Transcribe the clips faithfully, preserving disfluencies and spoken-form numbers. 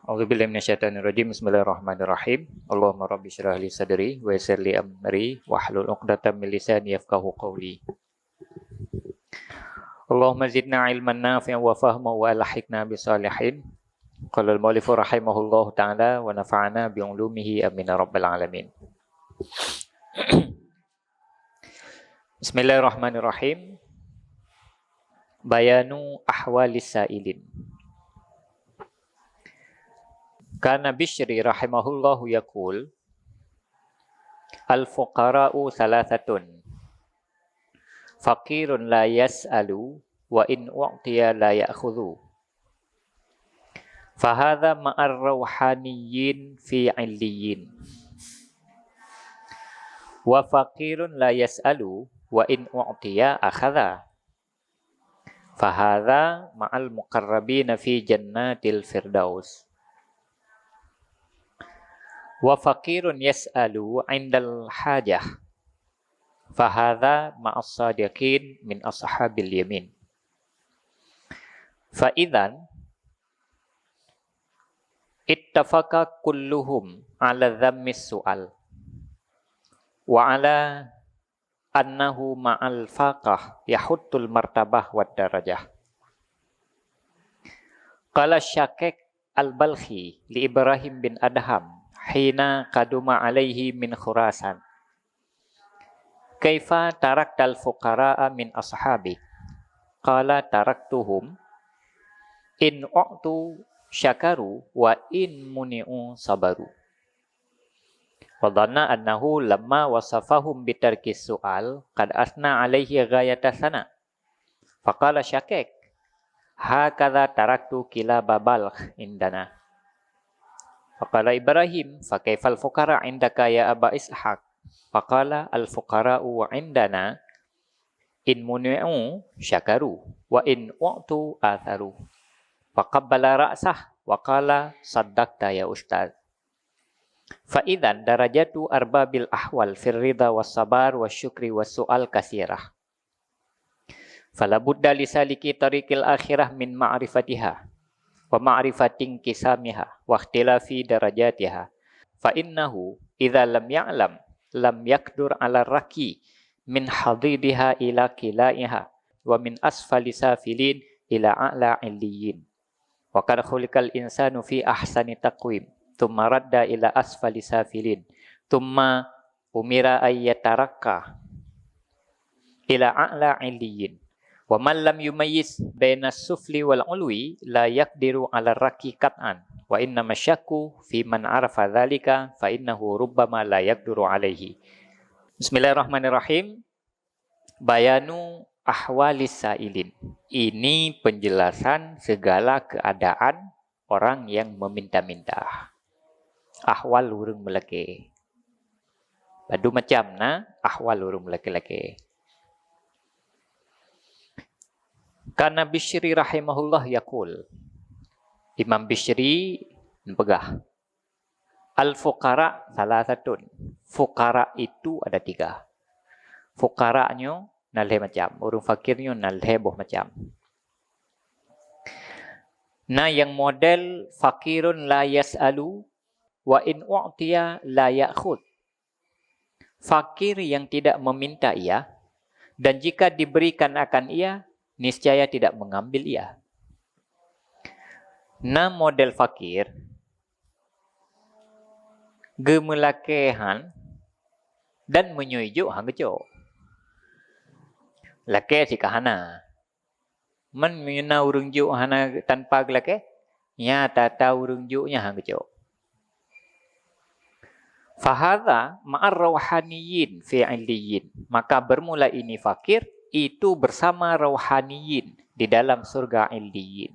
A'udzubillahi minasyaitonirrajim. Bismillahirrahmanirrahim. Allahumma rabbi syrah li sadri wa yassir li amri wahlul 'uqdatam min lisani yafqahu qawli. Allahumma zidna ilman nafi'an wa fahma wa alhiqna bis salihin. Qala al-mu'allifu rahimahullahu ta'ala wa nafa'ana bi ulumihi, amin ya rabbal alamin. Bismillahirrahmanirrahim. Bayanu ahwalis sa'ilin. Kana Bishri rahimahullahu yaqul, "Al-fuqara'u thalathatun. Faqirun la yas'alu wa in u'tiya la ya'khudhu. Fahadha ma'ar rauhaniyyin fi 'illiyyin. Wa faqirun la yas'alu wa in u'tiya akhadha. Fahadha ma'al muqarrabina fi jannatil firdaus. Wa faqirun yas'alu 'indal hajah. Fahadha ma'as sadiqin min ashabil yamin." Fa idzan ittafaqa kulluhum 'ala dzammis su'al wa 'ala annahu ma'al faqah yahuttul martabah wad darajah. Qala Syaqiq al-Balkhi li Ibrahim bin Adham hina qaduma alaihi min Khurasan, "Kaifa taraktal fuqara'a min ashabik?" Qala, "Taraktuhum, in u'tu syakaru wa in muni'u sabaru." Wa dhanna annahu lamma wasafahum bitarkis su'al qad asna alaihi ghayata sana. Faqala Syaqiq, "Hakadha taraktu kilaba Balkh indana." Faqala Ibrahim, "Fa kaifal fuqara indaka ya Aba Ishaq?" Faqala, "Al fuqara'u indana in muni'u syakaru, wa in u'tu atharu." Faqabbala ra'sah wa qala, "Saddaqta ya ustaz." Fa idzan darajatu arbabil ahwal fir ridha was sabar was syukri was su'al katsirah. Fala budda li saliki tariqil akhirah min ma'rifatiha wa ma'rifati inqisamiha wa ikhtilafi darajatiha. Fa innahu idza lam ya'lam lam yaqdur 'ala raqi min hadidiha ila qilaiha wa min asfali safilin ila a'la 'illiyyin. Wa qad khuliqal insanu fi ahsani taqwim, tsumma radda ila asfali safilin, tsumma umira ay yataraqqa ila a'la 'illiyyin. Wa man lam yumayyiz bainas sufli wal 'ulwi la yaqdiru 'ala raqi qat'an. Wa innama syakku fi man 'arafa dzalika fa innahu rubbama la yaqdiru 'alaihi. Bismillahirrahmanirrahim. Bayanu ahwalis sa'ilin. Ini penjelasan segala keadaan orang yang meminta-minta. Ahwal ureuëng meulakée. Padum macam na ahwal ureuëng meulakée-lakée. Kana Bishri rahimahullah yaqul. Imam Bishri peugah, "Al fuqara salasatun." Fuqara itu ada tiga. Fuqara nyoe na lhée macam, ureuëng fakir nyoe na lhée boh macam. Na nyang model fakirun la yas'alu wa in u'tiya la ya'khud. Fakir yang tidak meminta ia, dan jika diberikan akan ia, niscaya tidak mengambil ia. Na model fakir, geumeulakée han dan meunyoe jok han geucok. Lakée sika hana. Man meunyoe na ureuëng jok hana tanpa geulakée, nyata-nyata ureuëng jok nyan han geucok. Fahadha ma'ar rauhaniyin fi 'illiyyin. Maka bermula ini fakir itu bersama rauhaniyin di dalam surga 'illiyyin.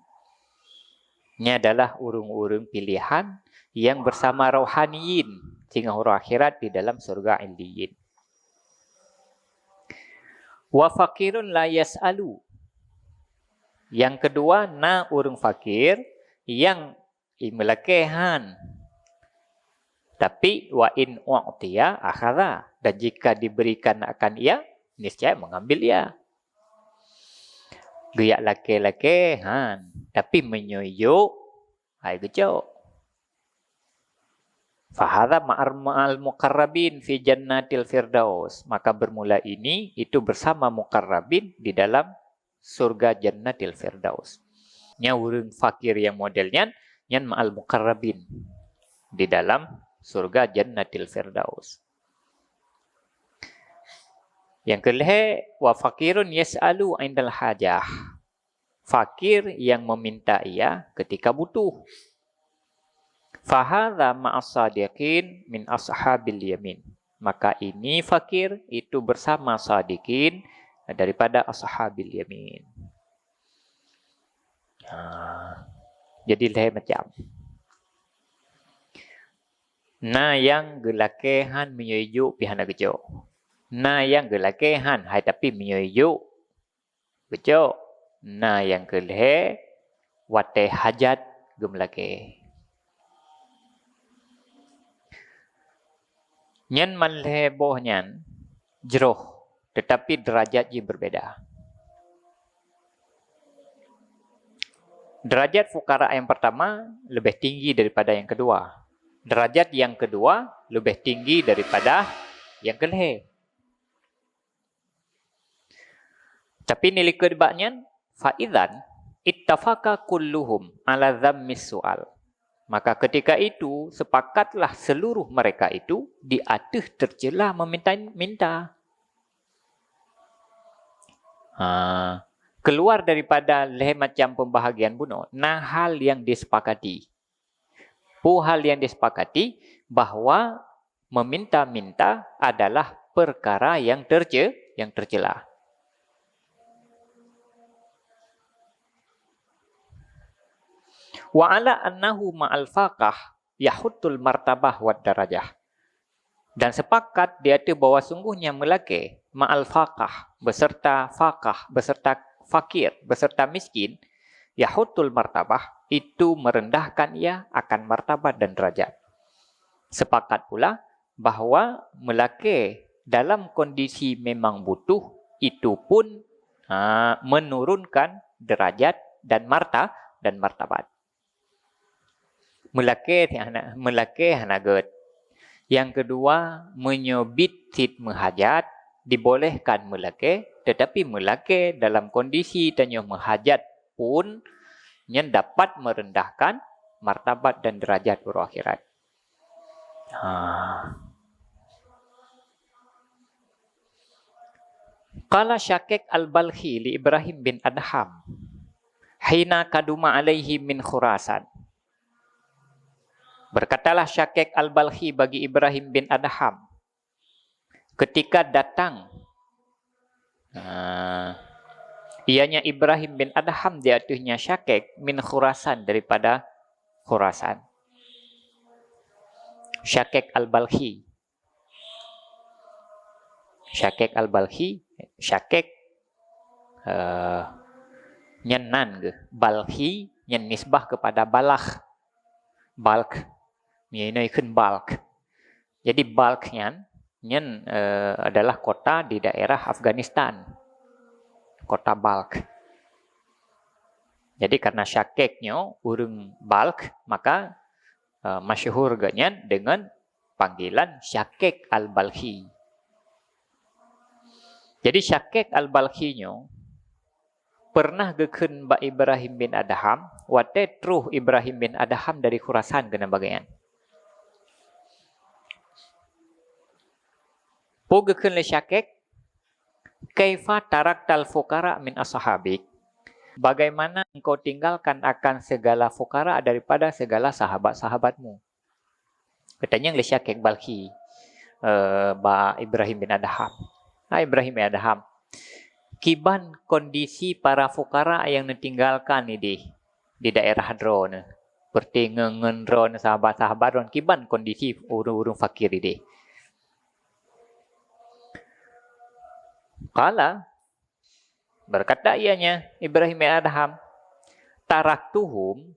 Ini adalah ureuëng-ureuëng pilihan yang bersama rauhaniyin singoh uroe akhirat di dalam surga 'illiyyin. Wa fakirun la yas'alu. Yang kedua, na ureuëng fakir yang meulakée han. Tapi wa in u'tiya akhadha, dan jika diberikan akan ia, niscaya mengambil ia. Geujak lakée-lakée han, tapi meunyoe jok Hai geucok. Fahadha ma'ar ma'al muqarrabin fi jannatil firdaus. Maka bermula ini itu bersama muqarrabin di dalam surga jannatil firdaus. Nya ureuëng fakir yang model nyan, nyan ma'al muqarrabin di dalam surga jannatil firdaus. Yang kelhée, wa fakirun yas'alu indal hajah. Fakir yang meminta ia ketika butuh. Fahadha ma'as sadiqin min ashabil yamin. Maka ini fakir itu bersama sadiqin daripada ashabil yamin. Ha. Jadi lhée macam. Na nyang geulakée han meunyoe jok pih hana geucok. Na nyang geulakée han hai tapi meunyoe jok geucok. Na nyang keu lhée watée hajat geumeulakée. Nyan man lhée boh nyan jroh, tetapi derajat jih berbeda. Derajat fukara yang pertama lebih tinggi daripada yang kedua. Derajat yang kedua lebih tinggi daripada yang kelhée. Tapi nilikot bak nyan, faizan ittafaqa kulluhum ala dzammis su'al. Maka ketika itu sepakatlah seluruh mereka itu di ateueh tercela meminta-minta. Ha, keluar daripada lhée macam pembahagian bunoe, na hal yang disepakati. Peue hal yang disepakati bahwa meminta-minta adalah perkara yang terce-, yang tercela. Wa ala annahu ma'al faqah yahuttul martabah wad darajah. Dan sepakat di ateueh bahwa sungguhnya meulakée ma'al faqah, beserta faqah, beserta fakir, beserta miskin, yahuttul martabah, itu merendahkan ia akan martabat dan derajat. Sepakat pula bahwa meulakée dalam kondisi memang butuh, itu pun, ha, menurunkan derajat dan marta-, dan martabat. Meulakée hana, meulakée hana gét. Yang kedua, meunyoe biet cit meuhajat, dibolehkan meulakée, tetapi meulakée dalam kondisi tanyoe meuhajat pun nyan dapat merendahkan martabat dan derajat uroe akhirat. Ha. Qala Syakik Al-Balkhi li Ibrahim bin Adham hina kaduma alaihi min Khurasan. Berkatalah Syakik Al-Balkhi bagi Ibrahim bin Adham ketika datang, ah, ianya Ibrahim bin Adham di ateuehnya Syakik min Khurasan daripada Khurasan. Syakik Al-Balkhi. Syakik Al-Balkhi, Syakik, eh, nyan nan geuh. Balkhi nyan nisbah kepada Balakh. Balkh. Nyan inoe ikheun Balkh. Jadi Balkh nyan, nyan, eh, adalah kota di daerah Afghanistan. Kota Balkh. Jadi karena Syakik nyoe ureuëng Balkh, maka, eh, masyhur geuh nyan dengan panggilan Syakik Al-Balkhi. Jadi Syakik Al-Balkhi nyoe pernah geukheun bak Ibrahim bin Adham, watée troh Ibrahim bin Adham dari Khurasan keunan bagian. Peue geukheun lé Syakik, "Kaifa taraktal fuqara min ashabik?" Bagaimana engkau tinggalkan akan segala fukara daripada segala sahabat-sahabatmu? Geutanyong lé Syakik Balkhi, eh, bak Ibrahim bin Adham. "Hai Ibrahim bin Adham, kiban kondisi para fukara nyang neutinggalkan ideh di daerah droeneuh, seperti ngon, ngon droeneuh sahabat-sahabat droeneuh, kiban kondisi ureuëng-ureuëng fakir ideh?" Qala, berkata ianya Ibrahim bin Adham, "Taraktuhum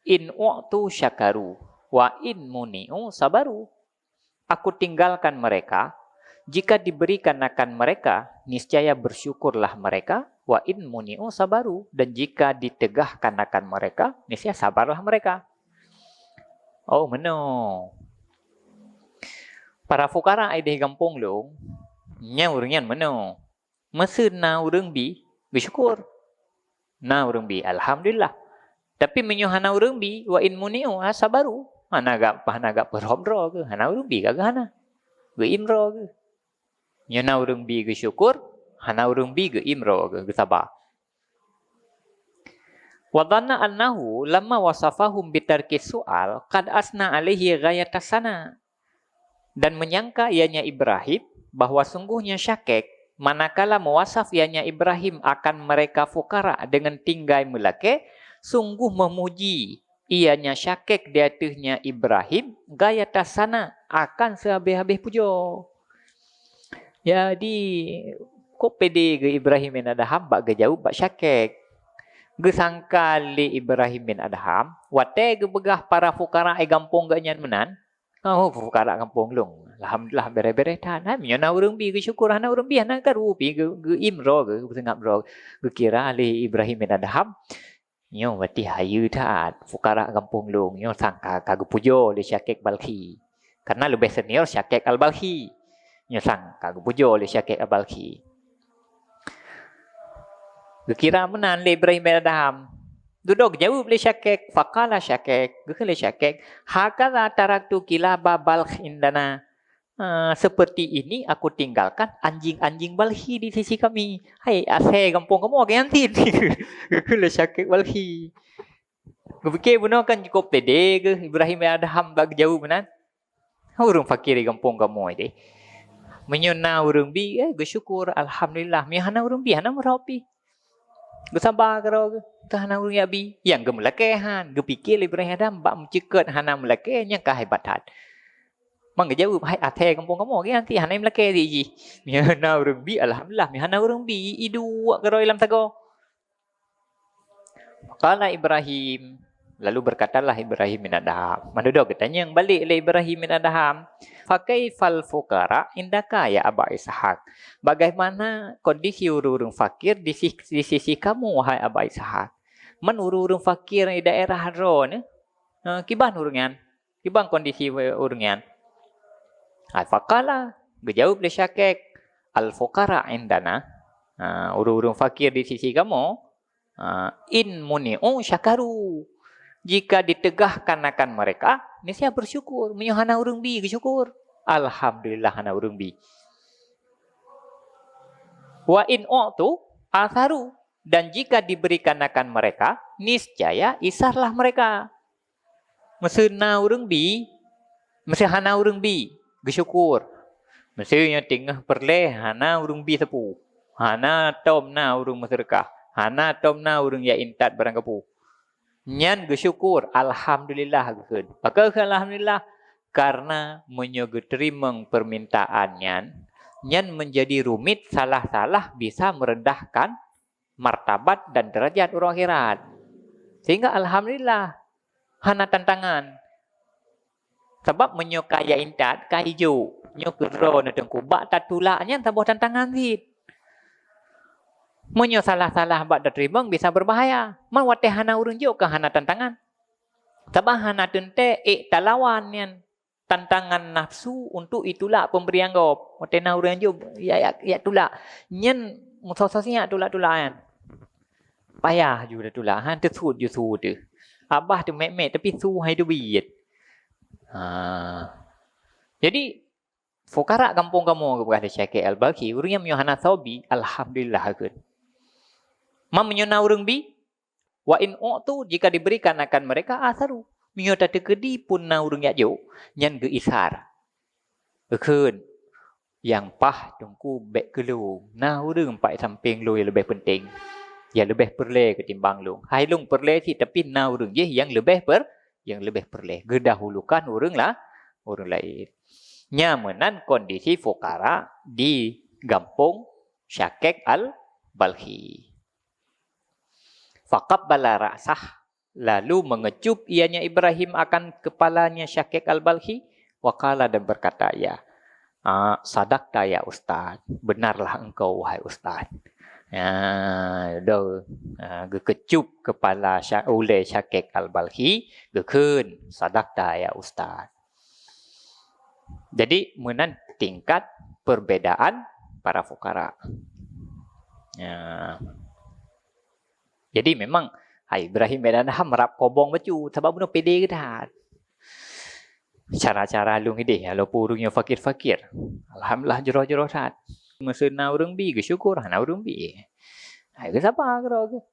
in u'tu syakaru, wa in muni'u sabaru." Aku tinggalkan mereka, jika diberikan akan mereka, niscaya bersyukurlah mereka, Wa in muni'u sabaru, dan jika ditegahkan akan mereka, niscaya sabarlah mereka. Oh, meunoe. Para fukara ideh gampông lôn, nyan ureuëng nyan meunoe. Meuseu na ureuëng bi, geusyukur. Na ureuëng bi, alhamdulillah. Tapi meunyoe hana ureuëng bi, wa in muni'u, ha, sabaru. Hana gak, hana gak peurhom droe geuh, hana ureuëng bi gak geuh hana. Geuim droe geuh. Nyoe na ureuëng bi geusyukur, hana ureuëng bi geuim droe geuh, geusaba. Wa dhanna annahu lamma wasafahum bitarki su'al qad asna alaihi ghayatas sana. Dan menyangka ianya Ibrahim bahwa sungguhnya Syakek, manakala mewasaf ianya Ibrahim akan mereka fukara dengan tinggai meulakée, sungguh memuji ianya Syakek di ateuehnya Ibrahim ghayatas sana, akan seuhabéh-habéh pujoe. Jadi, kok pede geuh Ibrahim bin Adham bak geujaweueb bak Syakek. Geusangka lé Ibrahim bin Adham, watée geupeugah para fukara gampông geuh nyan meunan, "Oh, fukara gampông lôn, alhamdulillah, bereh-bereh that. Hai, meunyoe na ureuëng bi geusyukur, hana ureuëng bi hana karu pi geu-, geuim droe geuh, geuseungab droe." Geukira lé Ibrahim bin Adham, nyoe watée hayeue that, fukara gampông lôn, nyoe sang ka, ka geupujoe lé Syakek Balkhi. Karena leubeh senior Syakek Al-Balkhi. Nyoe sang ka geupujoe lé Syakek Al-Balkhi. Geukira meunan lé Ibrahim bin Adham. Dudoe geujaweueb lé Syakek, faqala Syakek, geukheun lé Syakek, "Hakaza taraktu kilaba Balkh indana." "Ah, seperti ini aku tinggalkan anjing-anjing Balkhi di sisi kami." Hai, asée gampông kamoe geuh nyan cit. Geukheun lé Syakek Balkhi. Geupike bunoe kan cukup pede geuh Ibrahim bin Adham bak geujaweueb meunan. Ureuëng fakir di gampông kamoe deh. Meunyoe na ureuëng bi, eh, geusyukur, alhamdulillah. Meunyoe hana ureuëng bi, hana meurhop pi. Geusaba keudroe geuh, teuh hana ureuëng jak bi. Nyang geumeulakée han, geupike lé Ibrahim Adham bak meuceukeut hana meulakée, nyang ka hebat that. Man geujaweueb, "Hai, asée gampông kamoe geuh nyan cit, hana meulakée cit jih." Meunyoe na ureuëng bi, alhamdulillah. Meunyoe hana ureuëng bi, iduek keudroe lam sagoe. Qala Ibrahim, lalu berkatalah Ibrahim bin Adham. Man dudoe geutanyong balik lé Ibrahim bin Adham, "Fa kaifal fuqara indaka ya Aba Ishaq?" Bagaimana kondisi ureuëng-ureuëng fakir di si-, di sisi kamu, wahai Aba Ishaq? Man ureuëng-ureuëng fakir di daerah droeneuh, eh, kiban ureuëng nyan? Kiban kondisi ureuëng nyan? Ai, faqala, geujaweueb lé Syakek, "Al fuqara indana." Ha, ureuëng-ureuëng fakir di sisi kamoe, ha, "In muni'u syakaru." Jika ditegahkan akan mereka, niscaya bersyukur. Meunyoe hana ureuëng bi, geusyukur. Alhamdulillah hana ureuëng bi. "Wa in u'tu atharu." Dan jika diberikan akan mereka, niscaya isarlah mereka. Meuseu na ureuëng bi, meuseu hana ureuëng bi, geusyukur. Meuseu nyang teungoh peureulée hana ureuëng bi sapeue, hana tom na ureuëng meuseudeukah, hana tom na ureuëng jak intat barang kapeue. Nyan geusyukur, alhamdulillah geukheun. Pakon kheun alhamdulillah? Karena meunyoe geuteurimong peumintaan nyan, nyan meunjadi rumit, salah-salah bisa meurendahkan martabat dan deurajat uroe akhirat. Sehingga alhamdulillah, hana tantangan. Sabab meunyoe ka jak intat, ka ijok, nyoe keudroe neuteungku, bak tatulak nyan saboh tantangan cit. Meunyoe salah-salah bak tateurimong bisa berbahaya. Man watée hana ureuëng jok ka hana tantangan. Sabab hana teuntée ék talawan nyan. Tantangan nafsu untuk itulak pemberian gob. Watée na ureuëng jok, ya, ya, ya tulak. Nyan meusoe-soe siat tulak-tulak nyan. Payah ju tatulak, han teusut ju su teuh. Abah teuh mek-mek, tapi su hai teubiet. Ha. Jadi, fukara gampông kamoe geupeugah lé Syekh Al-Balkhi, ureuëng nyang meunyoe hana soe bi, alhamdulillah kheun. Man meunyoe na ureuëng bi, "Wa in u'tu," jika diberikan akan mereka, "atharu." Meunyoe tateukeudi pun na ureuëng jak jok, nyan geuisar. Geukheun, "Nyang paih teungku bék keu lôn. Na ureuëng pat sampéng lôn nyang leubeh peunteng, nyang leubeh peureulée keutimbang lôn. Hai lôn peureulée cit, tapi na ureuëng jih nyang leubeh per-, nyang leubeh peureulée. Geudahulukan ureuëng la-, ureuëng laén." Nyan meunan kondisi fukara di gampông Syakek Al-Balkhi. Faqabbala ra'sah, lalu mengecup ianya Ibrahim akan kepalanya Syakek Al-Balkhi, wa qala, dan berkata ia, "Ah, sadaqta ya Ustaz, benarlah engkau wahai Ustaz." Ah, do, ah, geukeucup keupala Sya-, ulée Syakik Al-Balkhi, geukheun, "Sadaqta ya Ustaz." Jadi, meunan tingkat perbedaan para fukara. Ya. Jadi, memang, hai, Ibrahim bin Adham rab kobong bacut, sabab bunoe pede geuh that. Cara-cara lôn ideh, walaupun ureuëng nyang fakir-fakir, alhamdulillah, jroh-jroh that. Meuseu na ureuëng bi, geusyukur, hana ureuëng bi, hai, geusaba keudroe geuh.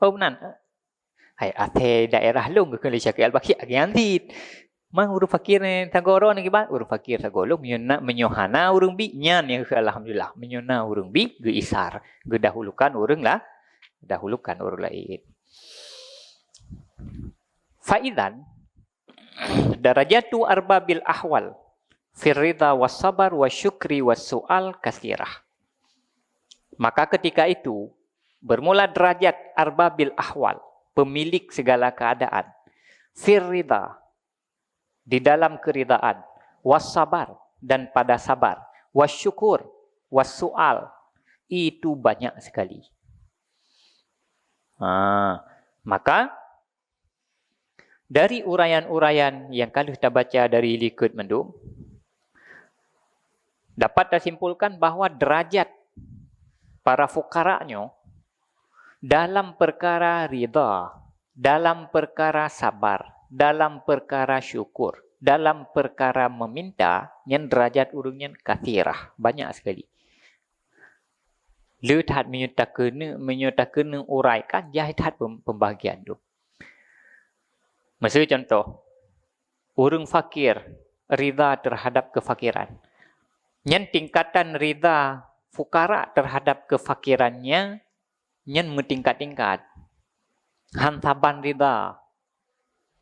Oh, meunan. Hai, asai daerah lôn geukheun lé Syakik Al-Balkhi, agian cit. Man ureuëng fakir nyan sagoe droe nyan kiban, ureuëng fakir sagoe lôn, meunyoe na, meunyoe hana ureuëng bi, nyan nyang geukheun alhamdulillah. Meunyoe na ureuëng bi, geuisar, geudahulukan ureuëng la-, dahulukan ureuëng laén. Fa idzan darajatu arbabil ahwal fir ridha was sabar was syukri was su'al katsirah. Maka ketika itu, bermula derajat arbabil ahwal, pemilik segala keadaan, fir ridha, di dalam keridhaan, was sabar, dan pada sabar, was syukur, was su'al, itu banyak sekali. Ha, maka dari uraian-uraian nyang ka lheueh tabaca dari likot mandum, dapat tasimpulkan bahwa derajat para fukara nyoe dalam perkara ridha, dalam perkara sabar, dalam perkara syukur, dalam perkara meminta, nyan derajat ureuëng nyan katsirah, banyak sekali. Le that meunyoe takeuneuk, meunyoe takeuneuk uraikan, jai that pem-, pembahagian tu. Miseu contoh, ureuëng fakir ridha terhadap kefakiran. Nyan tingkatan ridha fukara terhadap kefakirannya nyan meutingkat-tingkat. Han saban ridha.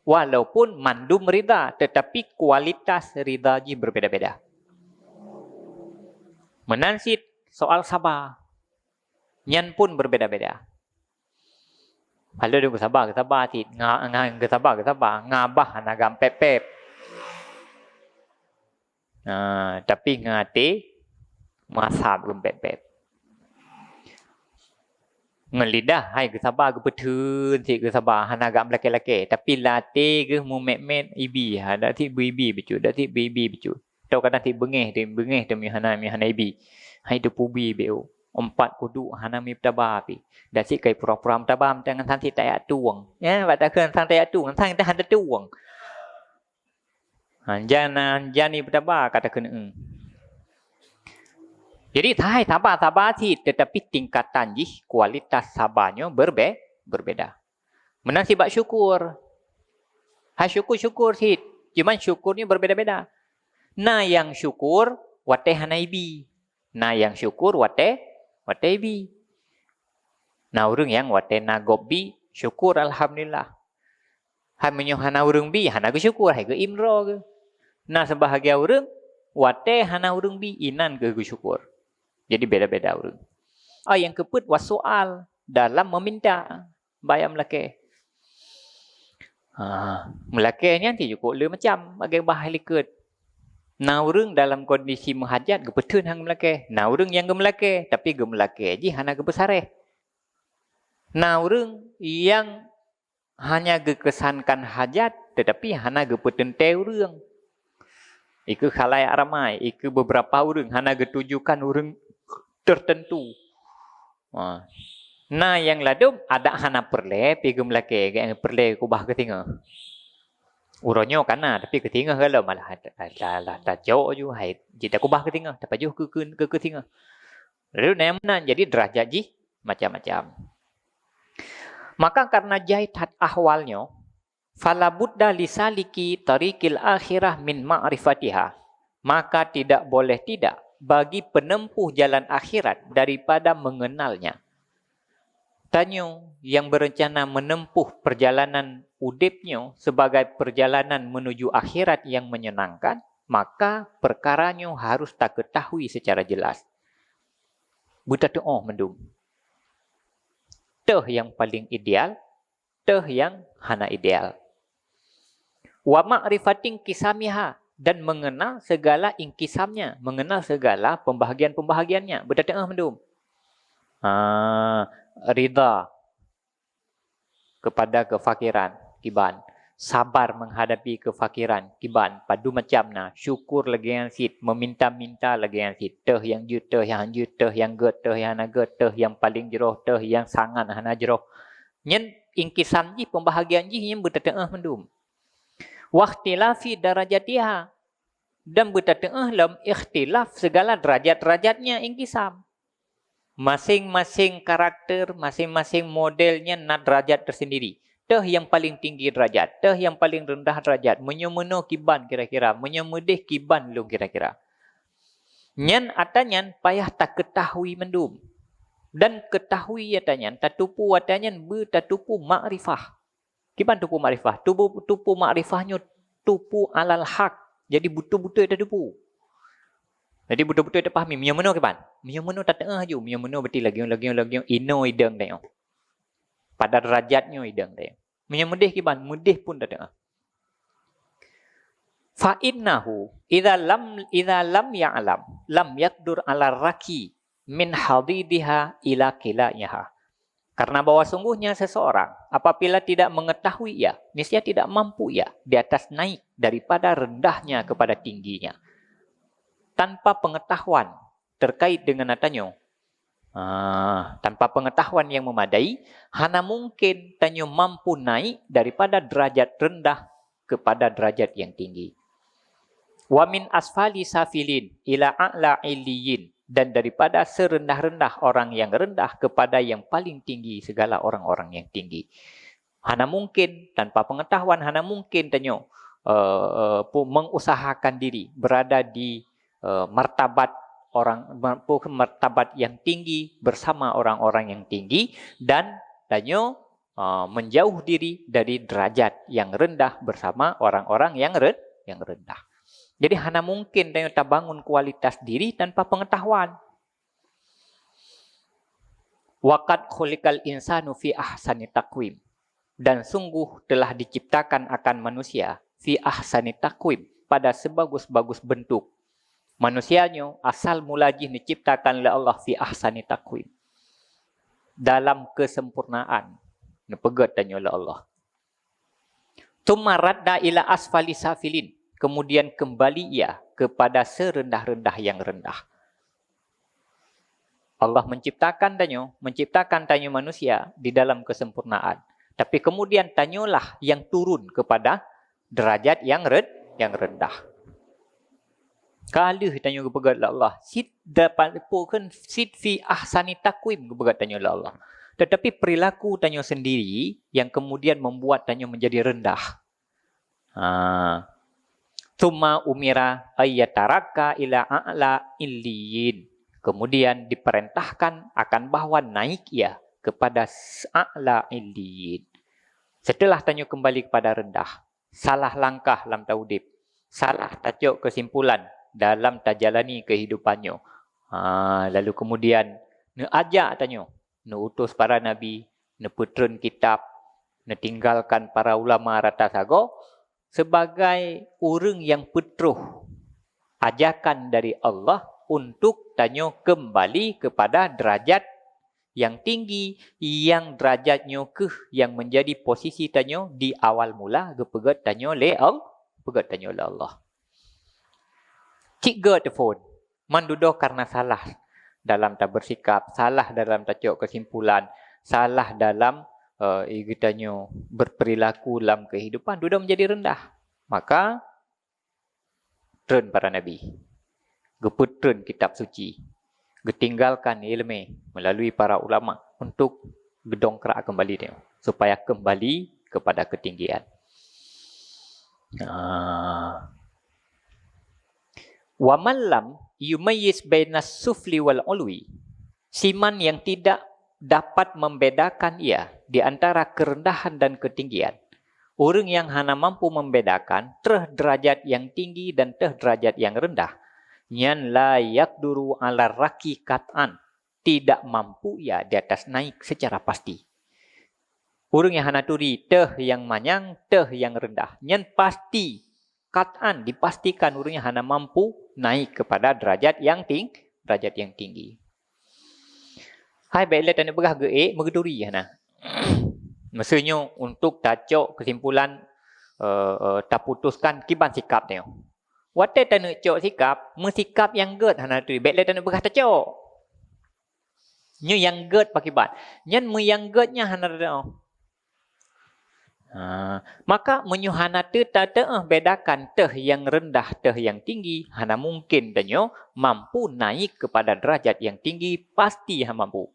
Walaupun mandum ridha, tetapi kualitas ridha jih berbeda-beda. Meunan cit soal saba. Nyan pun berbeda-beda. Kalau dia geusaba, geusaba cit. Nga-, nga-, geusaba, geusaba. Ngabah hana gampép-pép. Ha, tapi ngon até meuasab geumpép-pép. Ngon lidah hai geusaba, geupeutheun cit geusaba, hana gak meulakée-lakée. Tapi lam até geuh mumét-mét ibi, ha, dak cit beu ibi bacut, dak cit beu ibi bacut. Atau kadang cit beungéh, beungéh teuma hana, hana ibi. Hai teupubi beu. Empat kudu hana mi peutaba pi. Dak cit kai pura-pura meutaba, meutangan san cit tayak tueng. Ya, bak takheun san tayak tueng, san dah hana tueng. Ha, jan, jan ipeutaba kata keuneue. Jadi, hai saba-saba cit, tetapi tingkatan jih, kualitas saba nyoe berbe-, berbeda. Meunan sibak syukur. Hai syukur-syukur cit, cuman syukur nyoe berbeda-beda. Na nyang syukur watée hana ibi. Na nyang syukur watée, watée ibi. Na ureuëng nyang watée na gob bi, syukur alhamdulillah. Hai meunyoe hana ureuëng bi, hana geusyukur, hai geuimro geuh. Na seubahagian ureuëng, watée hana ureuëng bi, inan geuh geusyukur. Jadi beda-beda ureuëng. Oh, nyang keupeuet wasoal dalam meminta, baya meulakée. Ha, meulakée nyan cit jukuk le macam, bagi bah likot. Na ureuëng dalam kondisi meuhajat geupeutheun han meulakée. Na ureuëng nyang geumeulakée, tapi geumeulakée jih hana geupeusareh. Na ureuëng nyang hanya geukesankan hajat, tetapi hana geupeuteuntée ureuëng. Ikeu khalayak ramai, ikeu beberapa ureuëng, hana geutujukan ureuëng tertentu. Ha. Na nyang ladom, adak hana peureulée, pi geumeulakée, geupeureulee kubah keu singoh. Uroe nyoe kana, tapi keu singoh galom, alah, alah, alah, tacok ju, hai, jita kubah keu singoh, tapajoh keu, keu, keu, keu singoh. Lalu na nyang meunan, jadi derajat jih macam-macam. Maka karena jai that ahwal nyoe, fala budda lisaliki tariqil akhirah min ma'rifatiha. Maka tidak boleh tidak bagi penempuh jalan akhirat daripada mengenalnya. Tanyoe nyang berencana menempuh perjalanan udeb nyoe sebagai perjalanan menuju akhirat yang menyenangkan, maka perkara nyoe harus taketahui secara jelas. Beutateuoh mandum. Teuh nyang paling ideal, teuh nyang hana ideal. Wa ma'rifatin kisamiha, dan mengenal segala inkisamnya, mengenal segala pembahagian-pembahagiannya. Beutateuoh mandum. Ha, ridha kepada kefakiran, kiban. Sabar menghadapi kefakiran, kiban. Padum macam na, syukur lagée nyan cit, meminta-minta lagée nyan cit. Teuh nyang jeuet, teuh nyang han jeuet, teuh nyang gét, teuh nyang hana gét, teuh nyang paléng jroh, teuh nyang sangat hana jroh. Nyan inkisam jih, pembahagian jih nyan beutateu'oh mandum. Wakhtilafi darajatiha, dan beutateu'oh lom ikhtilaf segala derajat-derajatnya inkisam. Masing-masing karakter, masing-masing model nyan na derajat tersendiri. Teuh nyang paléng tinggi derajat, teuh nyang paléng reundah derajat, meunyoe meunoe kiban kira-kira, meunyoe meudeh kiban lôn kira-kira. Nyan ata nyan payah takeutahui mandum. Dan keutahui ata nyan, tateupeue ata nyan beutateupeue makrifah. Kiban teupeue makrifah? Teupeue, teupeue makrifah nyoe teupeue alal haq. Jadi beutôi-beutôi tateupeue. Jadi beutôi-beutôi tapahami. Meunyoe meunoe kiban? Meunyoe meunoe tateu'oh aju. Meunyoe meunoe berarti lagée, lagée, lagée inoe idong tanyoe. Pada derajat nyoe idong tanyoe. Meunyoe meudeh kiban? Meudeh pun tateu'oh. Fa innahu idza lam, idza lam ya'lam, lam yaqdur ala raqi min hadidiha ila qilaiha. Karena bahwa sungguhnya seseorang, apabila tidak mengetahui ia, niscaya tidak mampu ia di atas naik daripada rendahnya kepada tingginya. Tanpa pengetahuan terkait dengan ata nyoe, ah, tanpa pengetahuan yang memadai, hana mungkin tanyoe mampu naik daripada derajat rendah kepada derajat yang tinggi. Wa min asfali safilin ila a'la illiyin, dan daripada serendah-rendah orang yang rendah kepada yang paling tinggi segala orang-orang yang tinggi. Hana mungkin, tanpa pengetahuan, hana mungkin tanyoe, eh, eh, pu-, mengusahakan diri berada di, eh, martabat orang, mer-, pu-, martabat yang tinggi bersama orang-orang yang tinggi, dan tanyoe, eh, menjauh diri dari derajat yang rendah bersama orang-orang yang ren-, yang rendah. Jadi hana mungkin tanyoe tabangun kualitas diri tanpa pengetahuan. Wa qad khuliqal insanu fi ahsani taqwim. Dan sungguh telah diciptakan akan manusia fi ahsani taqwim, pada sebagus-bagus bentuk. Manusia nyoe asal mula jih neuciptakan lé Allah fi ahsani taqwim. Dalam kesempurnaan neupeugét tanyoe lé Allah. Tsumma radda ila asfali safilin, kemudian kembali ia kepada serendah-rendah yang rendah. Allah menciptakan tanyoe, menciptakan tanyoe manusia di dalam kesempurnaan. Tapi kemudian tanyoelah yang turun kepada derajat yang ren-, yang rendah. Ka lheueh tanyoe geupeugét lé Allah, cit dapat, peue kheun, cit fi ahsani taqwim geupeugét tanyoe lé Allah. Tetapi perilaku tanyoe sendiri yang kemudian membuat tanyoe menjadi rendah. Ha. Tsumma umira ay yatarakka ila a'la illiyin. Kemudian diperintahkan akan bahwa naik ia kepada s-, a'la illiyin. Setelah tanyoe kembali kepada rendah, salah langkah lam taudeb, salah tacok kesimpulan dalam tajalani kehidupan nyoe. Ha, lalu kemudian neuajak tanyoe, neuutus para nabi, neupeutreun kitab, neutinggalkan para ulama rata sagoe, sebagai ureuëng nyang peutroh ajakan dari Allah untuk tanyoe kembali kepada derajat yang tinggi, yang derajat nyoe keuh yang menjadi posisi tanyoe di awal mula geupeugét tanyoe lé Al-, geupeugét tanyoe lé Allah. Cit gét teupon, man dudoe karena salah dalam tabersikap, salah dalam tacok kesimpulan, salah dalam, eh, geutanyoe berperilaku lam kehidupan, dudoe menjadi rendah. Maka treun para nabi, geupeutreun kitab suci, geutinggalkan iéleumé melalui para ulama untuk geudongkrak kembali tanyoe, supaya kembali kepada ketinggian. Ah. Wa man lam yumayyiz bainas sufli wal ulwi, siman yang tidak dapat membedakan ia di antara kerendahan dan ketinggian. Ureuëng nyang hana mampu membedakan treh derajat nyang tinggi dan treh derajat nyang rendah, nyan la yaqduru ala raqi qat'an, tidak mampu ia di atas naik secara pasti. Ureuëng nyang hana turi treh nyang manyang, treh nyang rendah, nyan pasti, qat'an, dipastikan ureuëng nyan hana mampu naik kepada derajat nyang ting-, derajat nyang tinggi. Hai, bék lé taneuk peugah geuék, meugeuturi hana. Meuseu nyoe untuk tacok keusimpulan, eh, eh, taputuskan kiban sikap tanyoe. Watée taneuk cok sikap, meusikap nyang gét hana turi, bék lé taneuk peugah tacok. Nyoe nyang gét pakiban. Nyan meuyang gét nyan hana teudeungoe. Ha, maka meunyoe hana teu-, tateu'oh bedakan teuh nyang rendah, teuh nyang tinggi, hana mungkin tanyoe mampu naik kepada derajat yang tinggi, pasti hana mampu.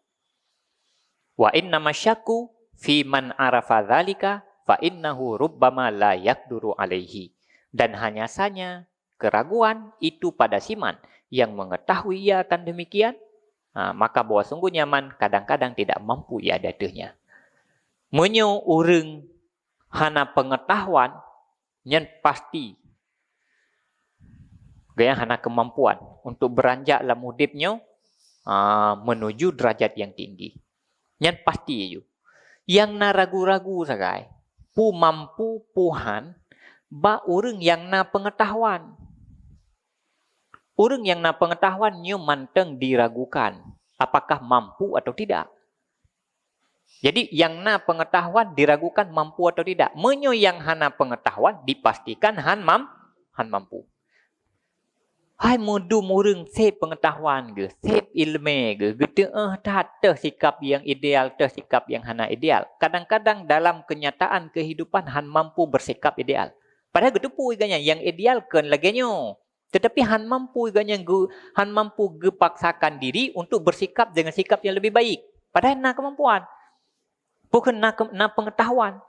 Wa inna masyakku fi man arafa dzalika fa innahu rubbama la yaqduru alaihi. Dan hanya saja keraguan itu pada siman yang mengetahui ia akan demikian, ha, maka bahwa sungguhnya man kadang-kadang tidak mampu ia dateuhnya. Meunyoe ureuëng hana pengetahuan, nyan pasti gaya hana kemampuan untuk beranjak lam udeb nyoe, ha, menuju derajat yang tinggi. Nyan pasti ju. Yang na ragu-ragu sagai, pu mampu, pu han, bak ureuëng yang na pengetahuan. Ureuëng yang na pengetahuan nyoe manteng diragukan, apakah mampu atau tidak. Jadi, yang na pengetahuan diragukan mampu atau tidak. Meunyoe yang hana pengetahuan, dipastikan han mam-, han mampu. Hai meudum ureuëng sép pengetahuan geuh, sép iéleumé geuh, geuteu'oh that teuh sikap yang ideal, teuh sikap yang hana ideal. Kadang-kadang dalam kenyataan kehidupan han mampu bersikap ideal. Padahai geuteupeue geuh nyan, yang ideal kon lagée nyoe. Tetapi han mampu geuh nyan geu-, han mampu geupaksakan diri untuk bersikap dengan sikap yang lebih baik. Padahai na kemampuan. Bukan na ke-, na pengetahuan.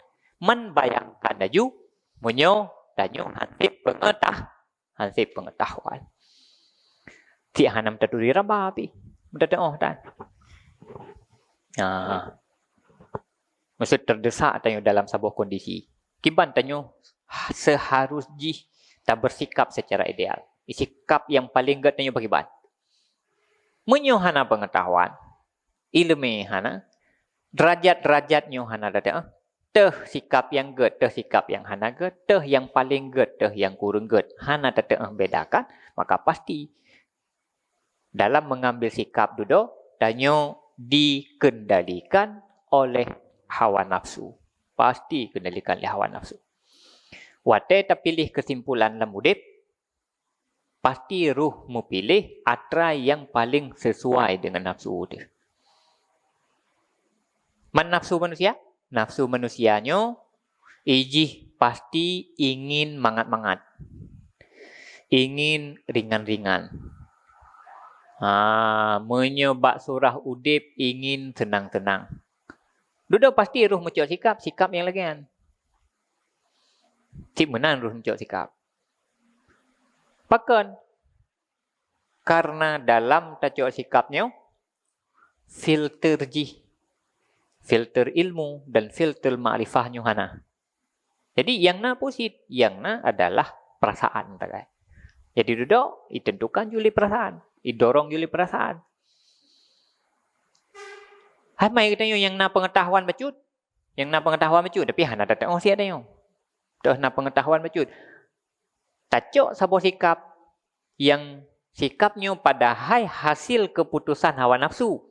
Man bayangkan laju, meunyoe tanyoe han sép pengetah-, han sép pengetahuan. Cit hana meutaturi raba pih. Meutateu'oh tan. Ha. Maksud terdesak tanyoe dalam saboh kondisi. Kiban tanyoe seharus jih tabersikap secara ideal. Sikap yang paling gét tanyoe pakiban. Meunyoe hana pengetahuan, iéleumé hana, derajat-derajat nyoe hana teu'oh, teuh sikap yang gét, teuh sikap yang hana gét, teuh yang paling gét, teuh yang kureueng gét, hana teu'oh bedakan, maka pasti dalam mengambil sikap dudoe, tanyoe dikendalikan oleh hawa nafsu. Pasti dikendalikan oleh hawa nafsu. Watée tapiléh kesimpulan lam udeb, pasti roh meupiléh atra yang paling sesuai dengan nafsu teuh. Man nafsu manusia? Nafsu manusia nyoe ijih pasti ingin mangat-mangat. Ingin ringan-ringan. Ha, meunyoe bak surah udeb ingin senang-senang. Dudoe pasti roh meucok sikap, sikap nyang lagée nyan. Cit meunan roh meucok sikap. Pakon? Karena dalam tacok sikap nyoe, filter jih, filter ilmu dan filter makrifah nyoe hana. Jadi, yang na pusit, yang na adalah perasaan tagai. Jadi, dudoe ditentukan ju lé perasaan, didorong ju lé perasaan. Hai mai geutanyoe nyang na pengetahuan bacut, nyang na pengetahuan bacut, tapi hana tateu'oh siat tanyoe. Teuh na pengetahuan bacut. Tacok saboh sikap yang sikap nyoe padahai hasil keputusan hawa nafsu.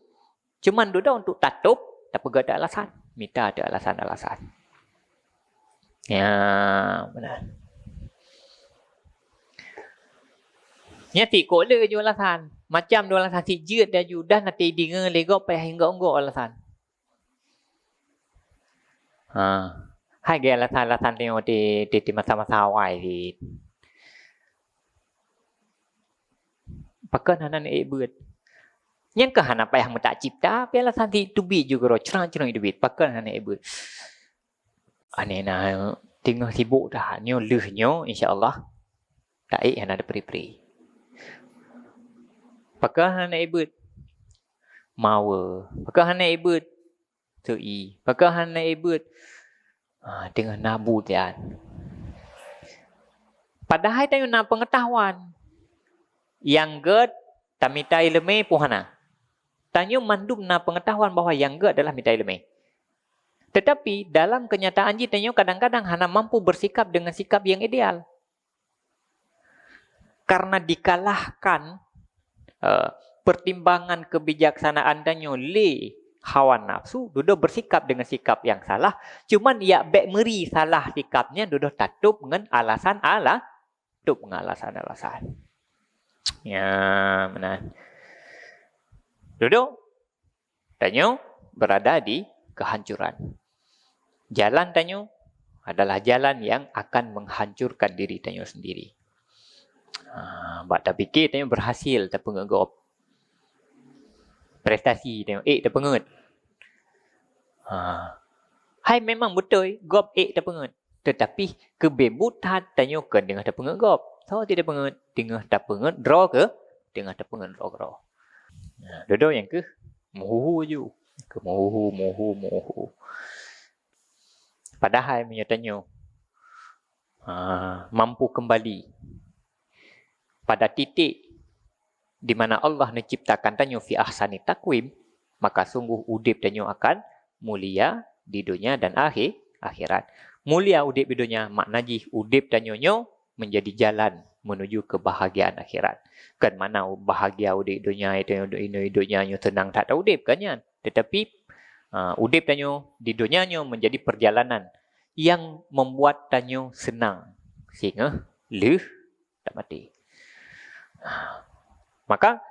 Cuman dudoe untuk tatôb, tapeugah teuh alasan, mita teuh alasan-alasan. Ya, beuna. Nyan sikok le ju alasan. Macam dua alasan, si jeuet laju, dan até deungoe lé gob payah inggok-inggok alasan. Ha. Hai geu alasan-alasan tanyoe di, di, di masa-masa awai di. Pakon hana neuék beuet. Nyang keuh hana payah meutak cipta, pih alasan si teubiet ju keudroe, crang-crang teubiet. Pakon hana neuék beuet. Aneh na, teungoh sibok dah. Nyoe lheueh nyoe, insya Allah, taék hana teupri-pri. Pakon hana neuék beuet. Mawe. Pakon hana neuék beuet. Teu-i. Pakon hana neuék beuet. Ah, teungoh na bu tian. Padahai tanyoe na pengetahuan. Nyang gét tamita iéleumé peue hana. Tanyoe mandum na pengetahuan bahwa nyang gét adalah mita iéleumé. Tetapi dalam kenyataan jih tanyoe kadang-kadang hana mampu bersikap dengan sikap yang ideal. Karena dikalahkan, eh, pertimbangan kebijaksanaan tanyoe lé hawa nafsu, dudoe bersikap dengan sikap yang salah, cuman yak bék meuri salah sikap nyan dudoe tatôb ngon alasan ala-, tôb ngon alasan-alasan. Ya, meunan. Dudoe tanyoe berada di kehancuran. Jalan tanyoe adalah jalan yang akan menghancurkan diri tanyoe sendiri. Ha, bak tapike tanyoe berhasil tapeungeut gob. Prestasi tanyoe ék tapeungeut. Ha. Hai memang beutôi gob ék tapeungeut. Tetapi keubeubutan tanyoe kon teungoh tapeungeut gob. Soe teungoh tapeungeut, teungoh tapeungeut droe keu, teungoh tapeungeut droe keudroe. Nah, dudoe nyang keuh meuhuhu ju. Keu meuhuhu, meuhuhu, meuhuhu. Padahai meunyoe tanyoe, ha, mampu kembali pada titik di mana Allah neuciptakan tanyoe fi ahsani takwim, maka sungguh udeb tanyoe akan mulia di dunia dan akhé-, akhirat. Mulia udeb di dunia makna jih udeb tanyoe nyoe menjadi jalan menuju kebahagiaan akhirat. Kan mana bahagia udeb dunia itu, itu dunia nyoe tenang that udeb kan nyan. Tetapi, uh, udeb tanyoe di dunia nyoe menjadi perjalanan yang membuat tanyoe senang singoh lheueh tak mati. Maka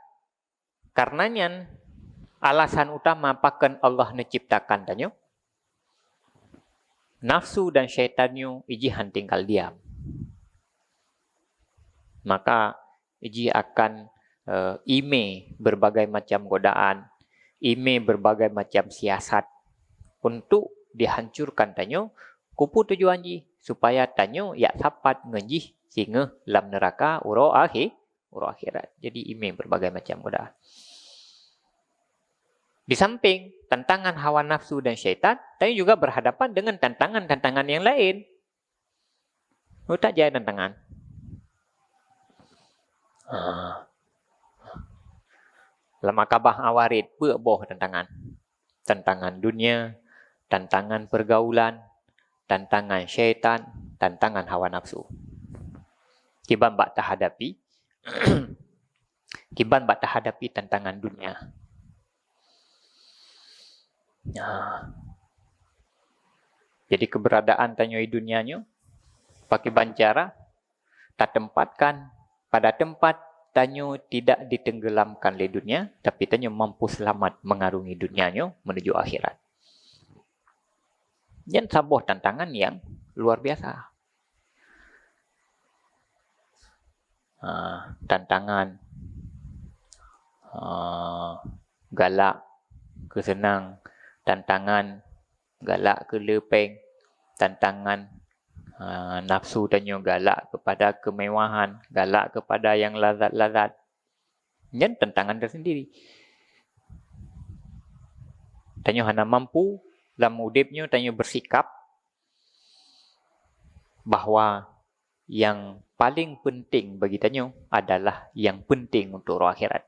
karena nyan alasan utama pakon Allah neuciptakan tanyoe, nafsu dan syaitan nyoe ijih han tinggal diam. Maka ijih akan, eh, ime berbagai macam godaan, ime berbagai macam siasat untuk dihancurkan tanyoe. Keupeue tujuan jih? Supaya tanyoe yak sapat ngon jih singoh lam neuraka uroe akhé-, uroe akhirat. Jadi ime berbagai macam godaan. Di samping tantangan hawa nafsu dan syaitan, tanyoe juga berhadapan dengan tantangan-tantangan yang lain. Utak jai tantangan. Ah. Lam akabah awarit, peuet boh tantangan. Tantangan dunia, tantangan pergaulan, tantangan syaitan, tantangan hawa nafsu. Kiban bak tahadapi, kiban bak tahadapi tantangan dunia. Nah. Jadi keberadaan tanyoe di dunia nyoe, pakiban cara tatempatkan pada tempat tanyoe tidak ditenggelamkan lé dunia, tapi tanyoe mampu selamat mengarungi dunia nyoe menuju akhirat. Nyan saboh tantangan yang luar biasa. Ha, tantangan, ha, galak keu seunang, tantangan galak keu le péng, tantangan, ha, nafsu tanyoe galak keupada keumewahan, galak keupada nyang lazat-lazat. Nyan tantangan tersendiri. Tanyoe hana mampu lam udeb nyoe tanyoe bersikap bahwa yang paling penting bagi tanyoe adalah yang penting untuk uroe akhirat.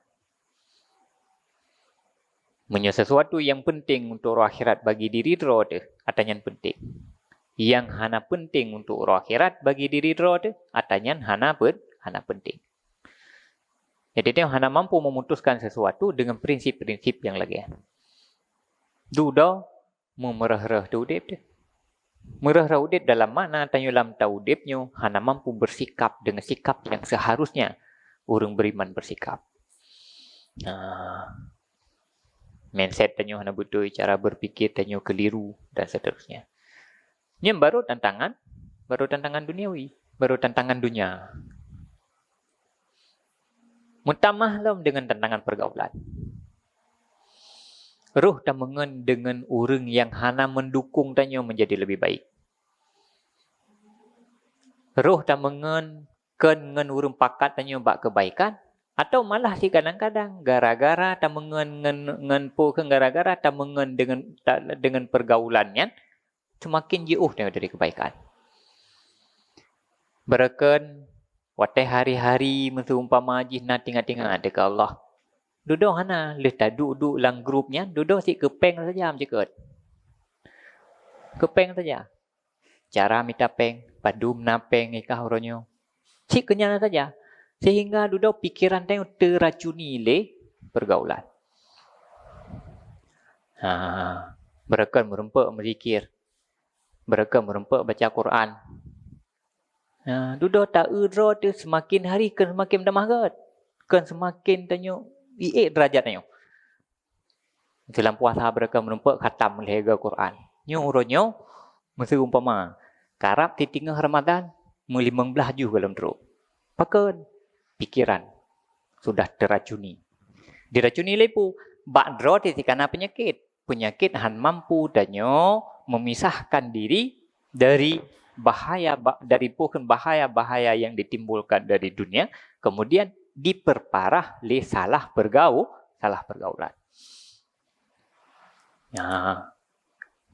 Meunyoe sesuatu yang penting untuk uroe akhirat bagi diri droe teuh, ata nyan penting. Yang hana penting untuk uroe akhirat bagi diri droe teuh, ata nyan hana pen-, hana penting. Jadi, tanyoe hana mampu memutuskan sesuatu dengan prinsip-prinsip yang lagée nyan. Dudoe meumeureuh-reuh teu udeb teuh. Meureuh-reuh udeb dalam makna tanyoe lam ta udeb nyoe hana mampu bersikap dengan sikap yang seharusnya ureuëng beriman bersikap. Nah, mindset tanyoe hana beutôi, cara berpikir tanyoe keliru, dan seterusnya. Nyan baru tantangan, baru tantangan duniawi, baru tantangan dunia. Meutamah lom dengan tantangan pergaulan. Roh tameungon dengan ureuëng yang hana mendukung tanyoe menjadi lebih baik. Roh tameungon kon ngon ureuëng pakat tanyoe bak kebaikan, atau malah si kadang-kadang gara-gara tameungon ngon, ngon po kheun gara-gara tameungon dengan, ta-, dengan pergaulan nyan, seumaken jiôh tanyoe dari kebaikan. Beureukan watée hari-hari meuseumpama jih na tingat-tingat deungon Allah. Dudoe hana lheueh taduek-duek lam grup nyan, dudoe si keupeng saja meuceukeut. Keupeng saja. Cara mita péng, padum na péng ikah uroe nyoe. Cit keunyan saja. Sehingga dudoe pikeran tanyoe teuracuni lé pergaulan. Ha, beureukan meurumpok meuzikir, beureukan meurumpok baca Quran. Ha, dudoe ta-eu droe teuh seumaken hari kheun seumaken meutamah gét, kheun seumaken tanyoe iék deurajat tanyoe. Silam puasa beureukan meurumpok khatam lhée goe Quran. Nyoe uroe nyoe, meuseu umpama, karab titingoh Ramadan, meulimong blaih juh gohlom trok. Pakon? Pikeran sudah teuracuni. Diracuni lé peue? Bak droe teuh sikana peunyakét. Peunyakét han mampu tanyoe memisahkan diri dari bahaya ba-, dari peue kheun bahaya-bahaya yang ditimbulkan dari dunia, kemudian diperparah lé salah pergau-, salah pergaulan. Nah,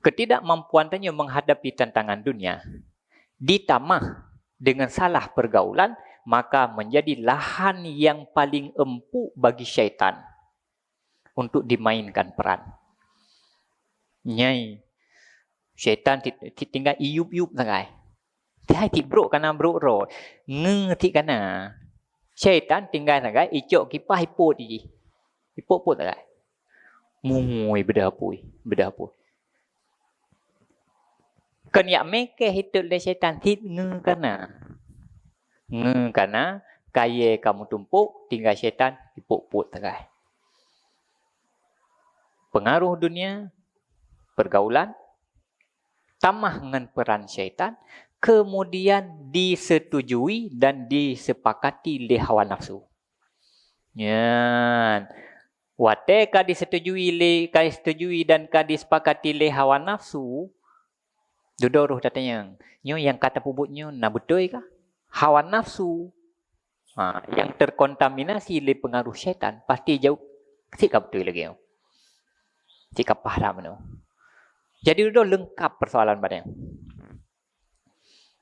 ketidakmampuan tanyoe menghadapi tantangan dunia ditamah dengan salah pergaulan, maka menjadi lahan yang paling empuk bagi syaitan untuk dimainkan peran. Nyai, syaitan ti-, ti-, tinggai iyup-yup sagai. Tihai ti brok kana brok droe. Nge ti kana. Syaitan tinggai sagai icok kipah ipot jih. Ipot-pot sagai. Mui beudapui, beudapui. Kon yak mekeh itot lé syaitan cit nge kana. Nge kana, kayée ka meutumpok, tinggai syaitan ipot-pot sagai. Pengaruh dunia, pergaulan, tamah ngon peran syaitan, kemudian disetujui dan disepakati lé hawa nafsu. Nyan, watée ka disetujui lé, ka disetujui dan ka disepakati lé hawa nafsu, dudoe roh tatanyong, nyoe nyang ka tapeubuet nyoe na beutôi kah? Hawa nafsu, ha, nyang terkontaminasi lé pengaruh syaitan, pasti jaweueb, "Cit ka beutôi lagée nyoe. Cit ka paih that meunoe." Jadi dudoe leungkap persoalan bak nyan.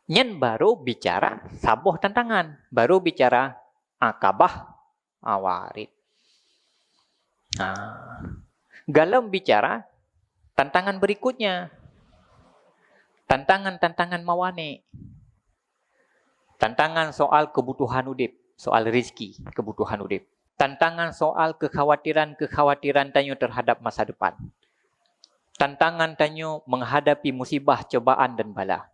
Nyan baru bicara saboh tantangan, baru bicara akabah awarid. Nah, gohlom bicara tantangan berikutnya, tantangan-tantangan mawani. Tantangan soal kebutuhan udeb, soal rezeki, kebutuhan udeb. Tantangan soal kekhawatiran-kekhawatiran tanyoe terhadap masa depan. Tantangan tanyoe menghadapi musibah, cobaan dan bala.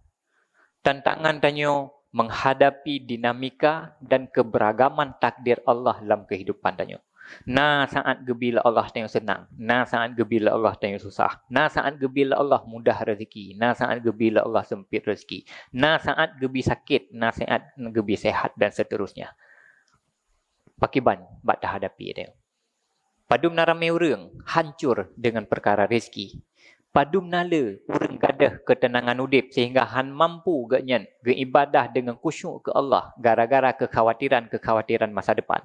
Tantangan tanyoe menghadapi dinamika dan keberagaman takdir Allah lam kehidupan tanyoe. Na saat geubi lé Allah tanyoe seunang, na saat geubi lé Allah tanyoe susah, na saat geubi lé Allah mudah rezeki, na saat geubi lé Allah seumpit rezeki, na saat geubi sakét, na saat geubi sehat dan seterusnya. Pakiban bak tahadapi tanyoe. Padum na ramé ureuëng hancor deungon peukara rezeki. Padum na le ureuëng gadôh keuteunangan udeb sehingga han mampu geuhnyan geuibadah deungon khusyuk keu Allah gara-gara keukhawatiran-keukhawatiran masa depan.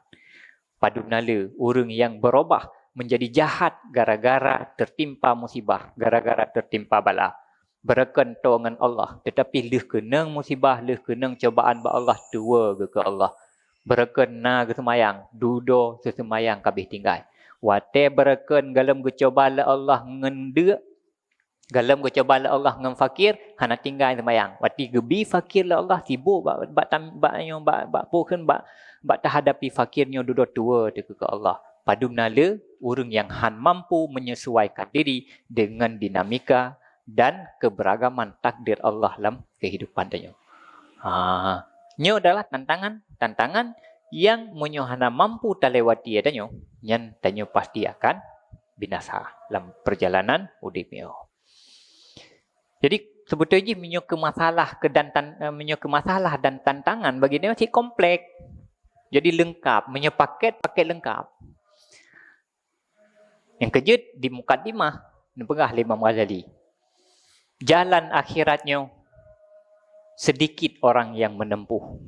Padum na le ureuëng nyang beurubah menjadi jahat gara-gara teutimpa musibah, gara-gara teutimpa bala. Beureukan toe ngon Allah, teutapi lheueh keunong musibah, lheueh keunong cobaan bak Allah, tuwoe geuh keu Allah. Beureukan na geuseumayang, dudoe seuseumayang ka abéh tinggai. Watée beureukan gohlom geucuba lé Allah ngon deuk, gohlom geucuba lé Allah ngon fakir, hana tinggai seumayang. Watée geubi fakir lé Allah, sibok bak, bak tam-, bak nyoe, bak, bak peue kheun, bak, bak tahadapi fakir nyoe dudoe tuwoe teuh keu Allah. Padum na le ureuëng nyang han mampu menyesuaikan diri dengan dinamika dan keberagaman takdir Allah lam kehidupan tanyoe. Ha, nyoe adalah tantangan, tantangan nyang meunyoe hana mampu talewati tanyoe, nyan tanyoe pasti akan binasa lam perjalanan udeb nyoe. Jadi, sebetulnya jih meunyoe keu masalah keu dan tan-, eh, meunyoe keu masalah dan tantangan bagi dia masih kompleks. Jadi leungkap, meunyoe paket, paket leungkap. Nyang keujeuet di mukadimah neupeugah lé Imam Ghazali, jalan akhirat nyoe sedikit orang yang menempuh,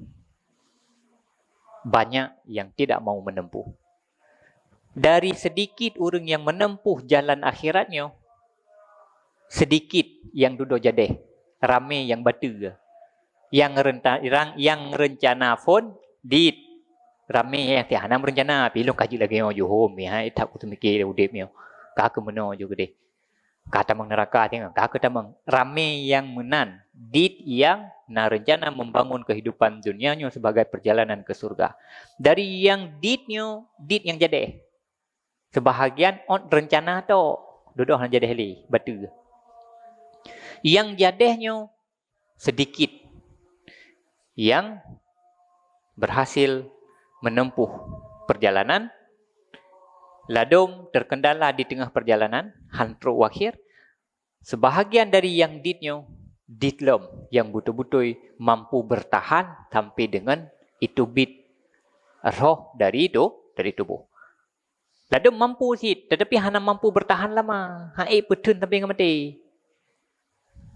banyak yang tidak mau menempuh. Dari sedikit ureuëng yang menempuh jalan akhirat nyoe, sedikit yang dudoe jadeh, ramé yang bateue. Yang renta-, rang-, yang rencana phon dit. Ramé nyang hana meurencana, pi lôn ka jeuet lagée nyoe jihom, hai that kuteumike udeb nyoe. Ka keu meunoe ju keudeh. Ka tamong neuraka singoh, ka keu tamong. Ramé nyang meunan, dit nyang na rencana membangun kehidupan dunia nyoe sebagai perjalanan ke surga. Dari nyang dit nyoe, dit nyang jadeh. Seubahagian ôt reuncana tok, dudoe hana jadeh lé, bateue. Nyang jadeh nyoe seudikit nyang beurhasil meuneumpuh peurjalanan, ladôm teurkeundala di teungoh peurjalanan, han trok u akhé. Seubahagian dari nyang dit nyoe, dit lom nyang beutôi-beutôi mampu beurtahan sampai deungon iteubiet roh dari tu, dari tuboh. Ladôm mampu cit, teutapi hana mampu beurtahan lama, han ék peutheun sampai ngon maté.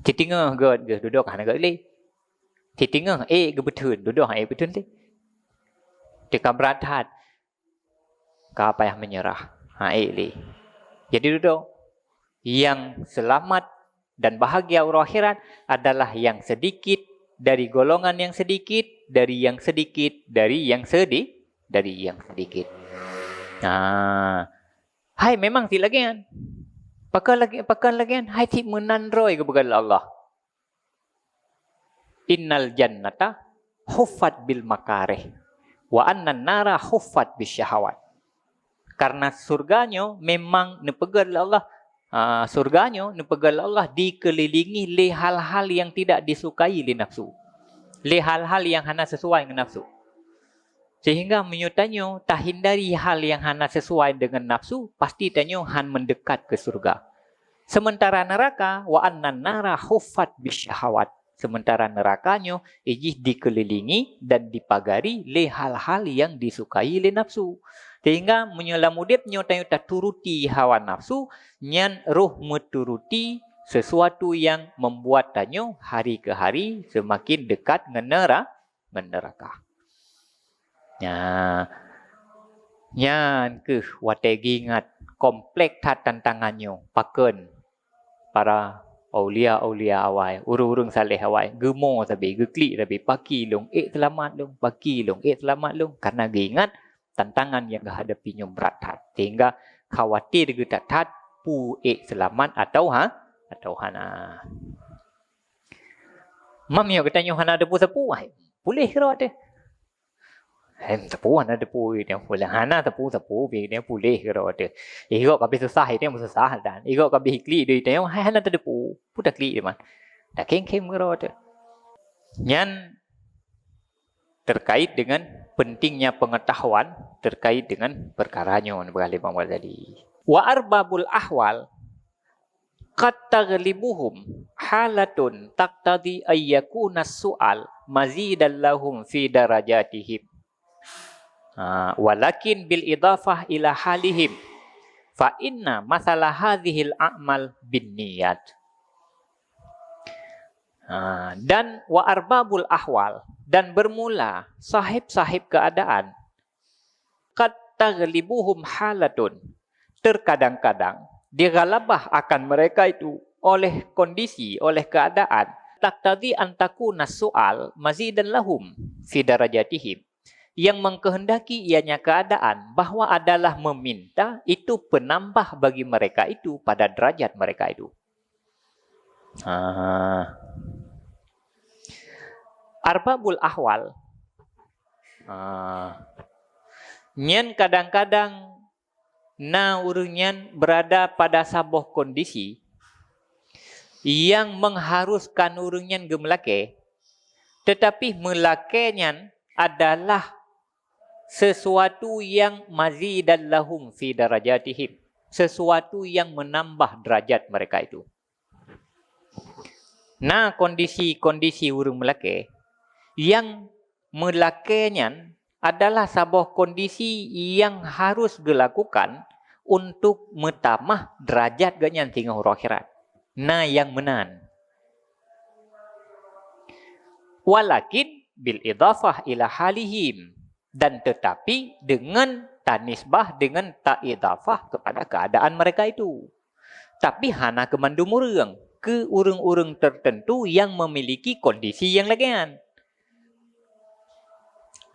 Siteungoh gét geuh dudoe hana gét lé. Siteungoh ék geupeutheun, dudoe han ék peutheun lé. Teuka brat that, ka payah meunyeurah, han ék lé. Jadi dudoe, nyang seulamat dan bahagia uroe akhirat adalah nyang seudikit dari golongan nyang seudikit, dari nyang seudikit, dari nyang seudi-, dari nyang seudikit. Nah, hai memang cit lagée nyan. Pakon lagée, pakon lagée nyan? Hai cit meunan droe geupeugah lé Allah. "Innal jannata huffat bil makarih, wa annan nara huffat bis syahawat." Karena surga nyoe memang neupeugét lé Allah, ah, surga nyoe neupeugét lé Allah dikeulilingi lé hal-hal nyang tidak disukai lé nafsu, lé hal-hal nyang hana sesuai ngon nafsu. Sehingga meunyoe tanyoe tahindari hal nyang hana sesuai deungon nafsu, pasti tanyoe han meundekat keu syeuruga. Seumeuntara neuraka, "Wa annan nara huffat bisyahawat." Seumeuntara neuraka nyoe jih dikeulilingi dan dipagari lé hal-hal nyang disukai lé nafsu. Sehingga meunyoe lam udeb nyoe tanyoe taturuti hawa nafsu, nyan roh meuturuti sesuatu nyang membuat tanyoe hari keu hari seumaken dekat ngon neura-, ngon neuraka. Nya, nyan kheueh watée geuingat komplek that tantangan nyoe. Pakon para aulia-aulia awai, ureuëng-ureuëng saleh awai, geumo sabe, geuklik sabe, pakri lôn, ék seulamat lôn, pakri lôn, ék seulamat lôn, karena geuingat tantangan nyang geuhadapi nyoe brat that, sehingga khawatir geuh that-that peue ék seulamat atawa ha-, atawa hana. Meunyoe geutanyoe hana teupeue sapeue, hai, puléh keudroe teuh. Hai, teupeue hana teupeue, geutanyoe puléh. Hana teupeue sapeue, geutanyoe puléh keudroe teuh. Igoe ka abéh susah, geutanyoe meususah dan igoe ka abéh klik, geutanyoe hai hana teupeue, peue taklik teuma. Takhém-khém keudroe teuh. Nyan terkait dengan pentingnya pengetahuan terkait dengan perkara nyoe, neupeugah lé Imam Ghazali. "Wa arbabul ahwal qad taghlibuhum halatun taqtadi an yakuna su'al mazidan lahum fi darajatihim. Ah, walakin bil idafah ila halihim. Fa inna masala hadzihil a'mal bin niyat." Ah, dan "wa arbabul ahwal", dan bermula sahib-sahib keadaan, "qad taghlibuhum halatun", terkadang-kadang dighalabah akan mereka itu oleh kondisi, oleh keadaan, "taqtadi an takuna su'al mazidan lahum fi darajatihim", yang mengkehendaki ianya keadaan bahwa adalah meminta itu penambah bagi mereka itu pada derajat mereka itu. Ah. Arbabul ahwal. Ah. Nyan kadang-kadang na ureuëng nyan berada pada saboh kondisi yang mengharuskan ureuëng nyan geumeulakée, teutapi meulakée nyan adalah sesuatu yang mazidan lahum fi darajatihim, sesuatu yang menambah derajat mereka itu. Na kondisi-kondisi ureuëng meulakée, yang meulakée nyan adalah saboh kondisi yang harus geulakukan untuk meutamah derajat geuhnyan singoh uroe akhirat. Na nyang meunan. Walakin bil idafah ila halihim, dan tetapi dengan tanisbah, dengan taidafah kepada keadaan mereka itu. Tapi hana keu mandum ureuëng, keu ureuëng-ureuëng tertentu yang memiliki kondisi yang lagée nyan.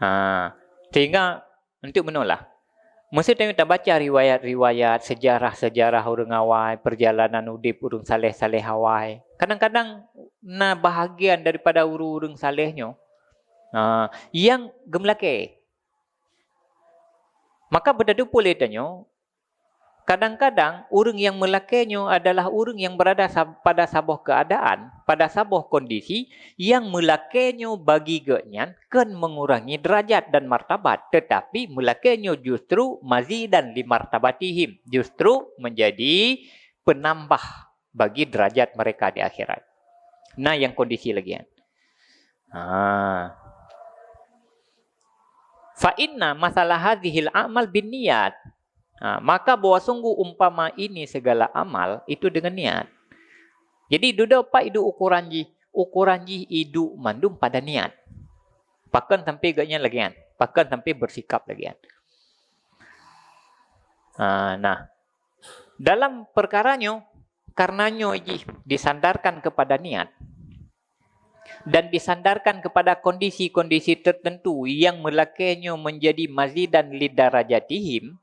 Ha, sehingga untuk meunoe lah. Meuseuti tanyoe tabaca riwayat-riwayat, sejarah-sejarah ureuëng awai, perjalanan udeb ureuëng saleh-saleh awai. Kadang-kadang na bahagian daripada ureuëng-ureuëng saleh nyoe, ha, nyang geumeulakée. Maka beutatupeue lé tanyoe, Kadang-kadang ureuëng nyang meulakée nyoe adalah ureuëng nyang beurada sa-, pada saboh keuadaan, pada saboh kondisi nyang meulakée nyoe bagi geuhnyan kon mengurangi derajat dan martabat, tetapi meulakée nyoe justru mazidan li martabatihim, justru menjadi penambah bagi derajat mereka di akhirat. Nah, nyang kondisi lagée nyan. Ha. Fa inna masalah hadzihil a'mal bin niyat. Ha, maka bahwa sungguh umpama ini segala amal itu dengan niat. Jadi, dudoe pat iduek ukoran jih, ukoran jih iduek mandum pada niat. Pakon sampai geuhnyan lagée nyan, pakon sampai bersikap lagée nyan. Ha, nah, dalam perkara nyoe, karena nyoe jih disandarkan kepada niat dan disandarkan kepada kondisi-kondisi tertentu yang meulakée nyoe menjadi mazidan li darajatihim,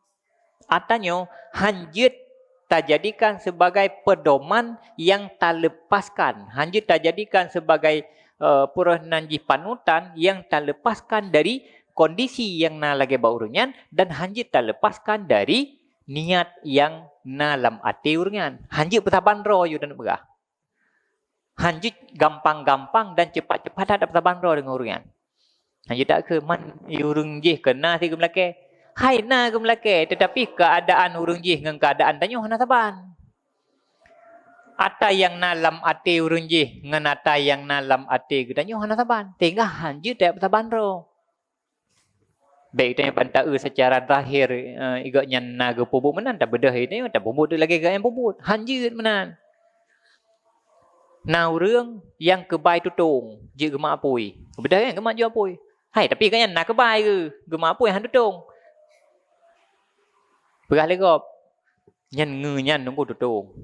ata nyoe hanjeuet tajadikan sebagai pedoman yang talepaskan, hanjeuet tajadikan sebagai, eh, peureunan jih panutan yang talepaskan dari kondisi yang na lagée bak ureuëng nyan dan hanjeuet talepaskan dari niat yang na lam até ureuëng nyan. Hanjeuet peusaban droe yue dan peugah. Hanjeuet gampang-gampang dan cepat-cepat that peusaban droe deungon ureuëng nyan. Hanjeuet that keu man ureuëng jih keu na si geumeulakée. Hai na geumeulakée, tetapi keadaan ureuëng jih ngon keadaan tanyoe hana saban. Ata nyang na lam até ureuëng jih ngon ata nyang na lam até geutanyoe hana saban. Sehingga hanjeuet that peusaban droe. Bék tanyoe ban taeu secara zahir, eh, gobnyan na geupeubuet meunan, tabeudôh tanyoe tapubuet lagée gobnyan pubuet. Hanjeuet meunan. Na ureuëng nyang keubai tutong jeuet geumat apui. Beudôh nyan geumat jeuet apui. Hai, tapi gobnyan na keubai geuh, geumat apui han tutong. Peugah lé gob, "Nyan ngeue nyan nunggu tutong.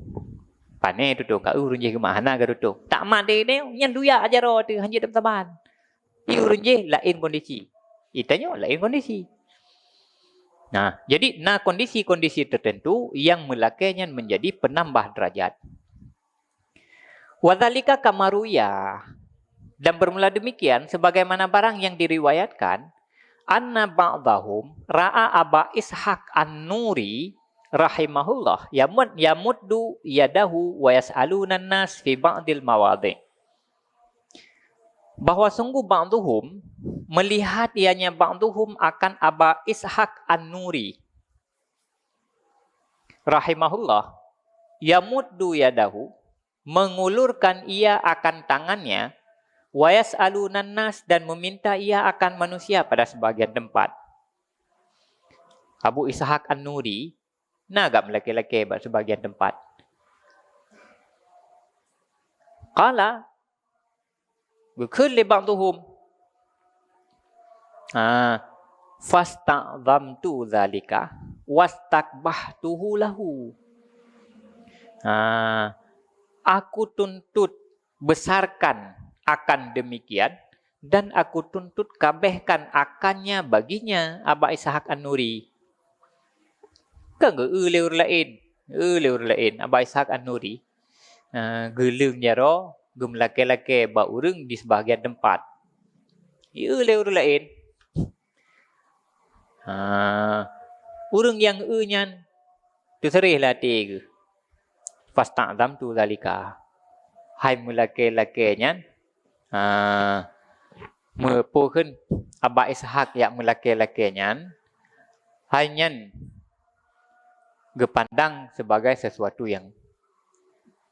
Pané tutong, ka ureuëng jih geumat hana geututong." Tak mat deh, nyan duyak jaroe teuh hanjeuet tapeusaban. Di ureuëng jih laén kondisi. Di tanyoe laén kondisi. Nah, jadi na kondisi-kondisi tertentu nyang meulakée nyan menjadi penambah derajat. Wadzalika kama ruya, dan bermula demikian sebagaimana barang yang diriwayatkan, anna ba'dahum ra'a Aba Ishaq An-Nuri rahimahullah yamud-, yamuddu yadahu wa yas'aluna nas fi ba'dil mawadhi'. Bahwa sungguh ba'dhum melihat ianya ba'dhum akan Aba Ishaq An-Nuri rahimahullah, yamuddu yadahu, mengulurkan ia akan tangannya, wa yas'alunan nas, dan meminta ia akan manusia pada sebagian tempat. Abu Ishaq An-Nuri na geumeulakée-lakée bak sebagian tempat. Qala, geukheun lé ba'dhum. Ah, fasta'zamtu dzalika wastakbahtuhu lahu. Ah, aku tuntut besarkan akan demikian dan aku tuntut kabéhkan akannya baginya Aba Ishaq An-Nuri. Kan geu-eu lé ureuëng laén, eu lé ureuëng laén, Aba Ishaq An-Nuri, eh, geuleueng jaroe, geumeulakée-lakée bak ureuëng di sebahagian teumpat. Eu lé ureuëng laén. Ha, ureuëng nyang eu nyan teuseureh lam até geuh. Fasta'zamtu dzalika. Hai meulakée-lakée nyan, ha, meupeu kheun Aba Ishaq nyang meulakée-lakée nyan, hai nyan geupandang sibagai sesuatu nyang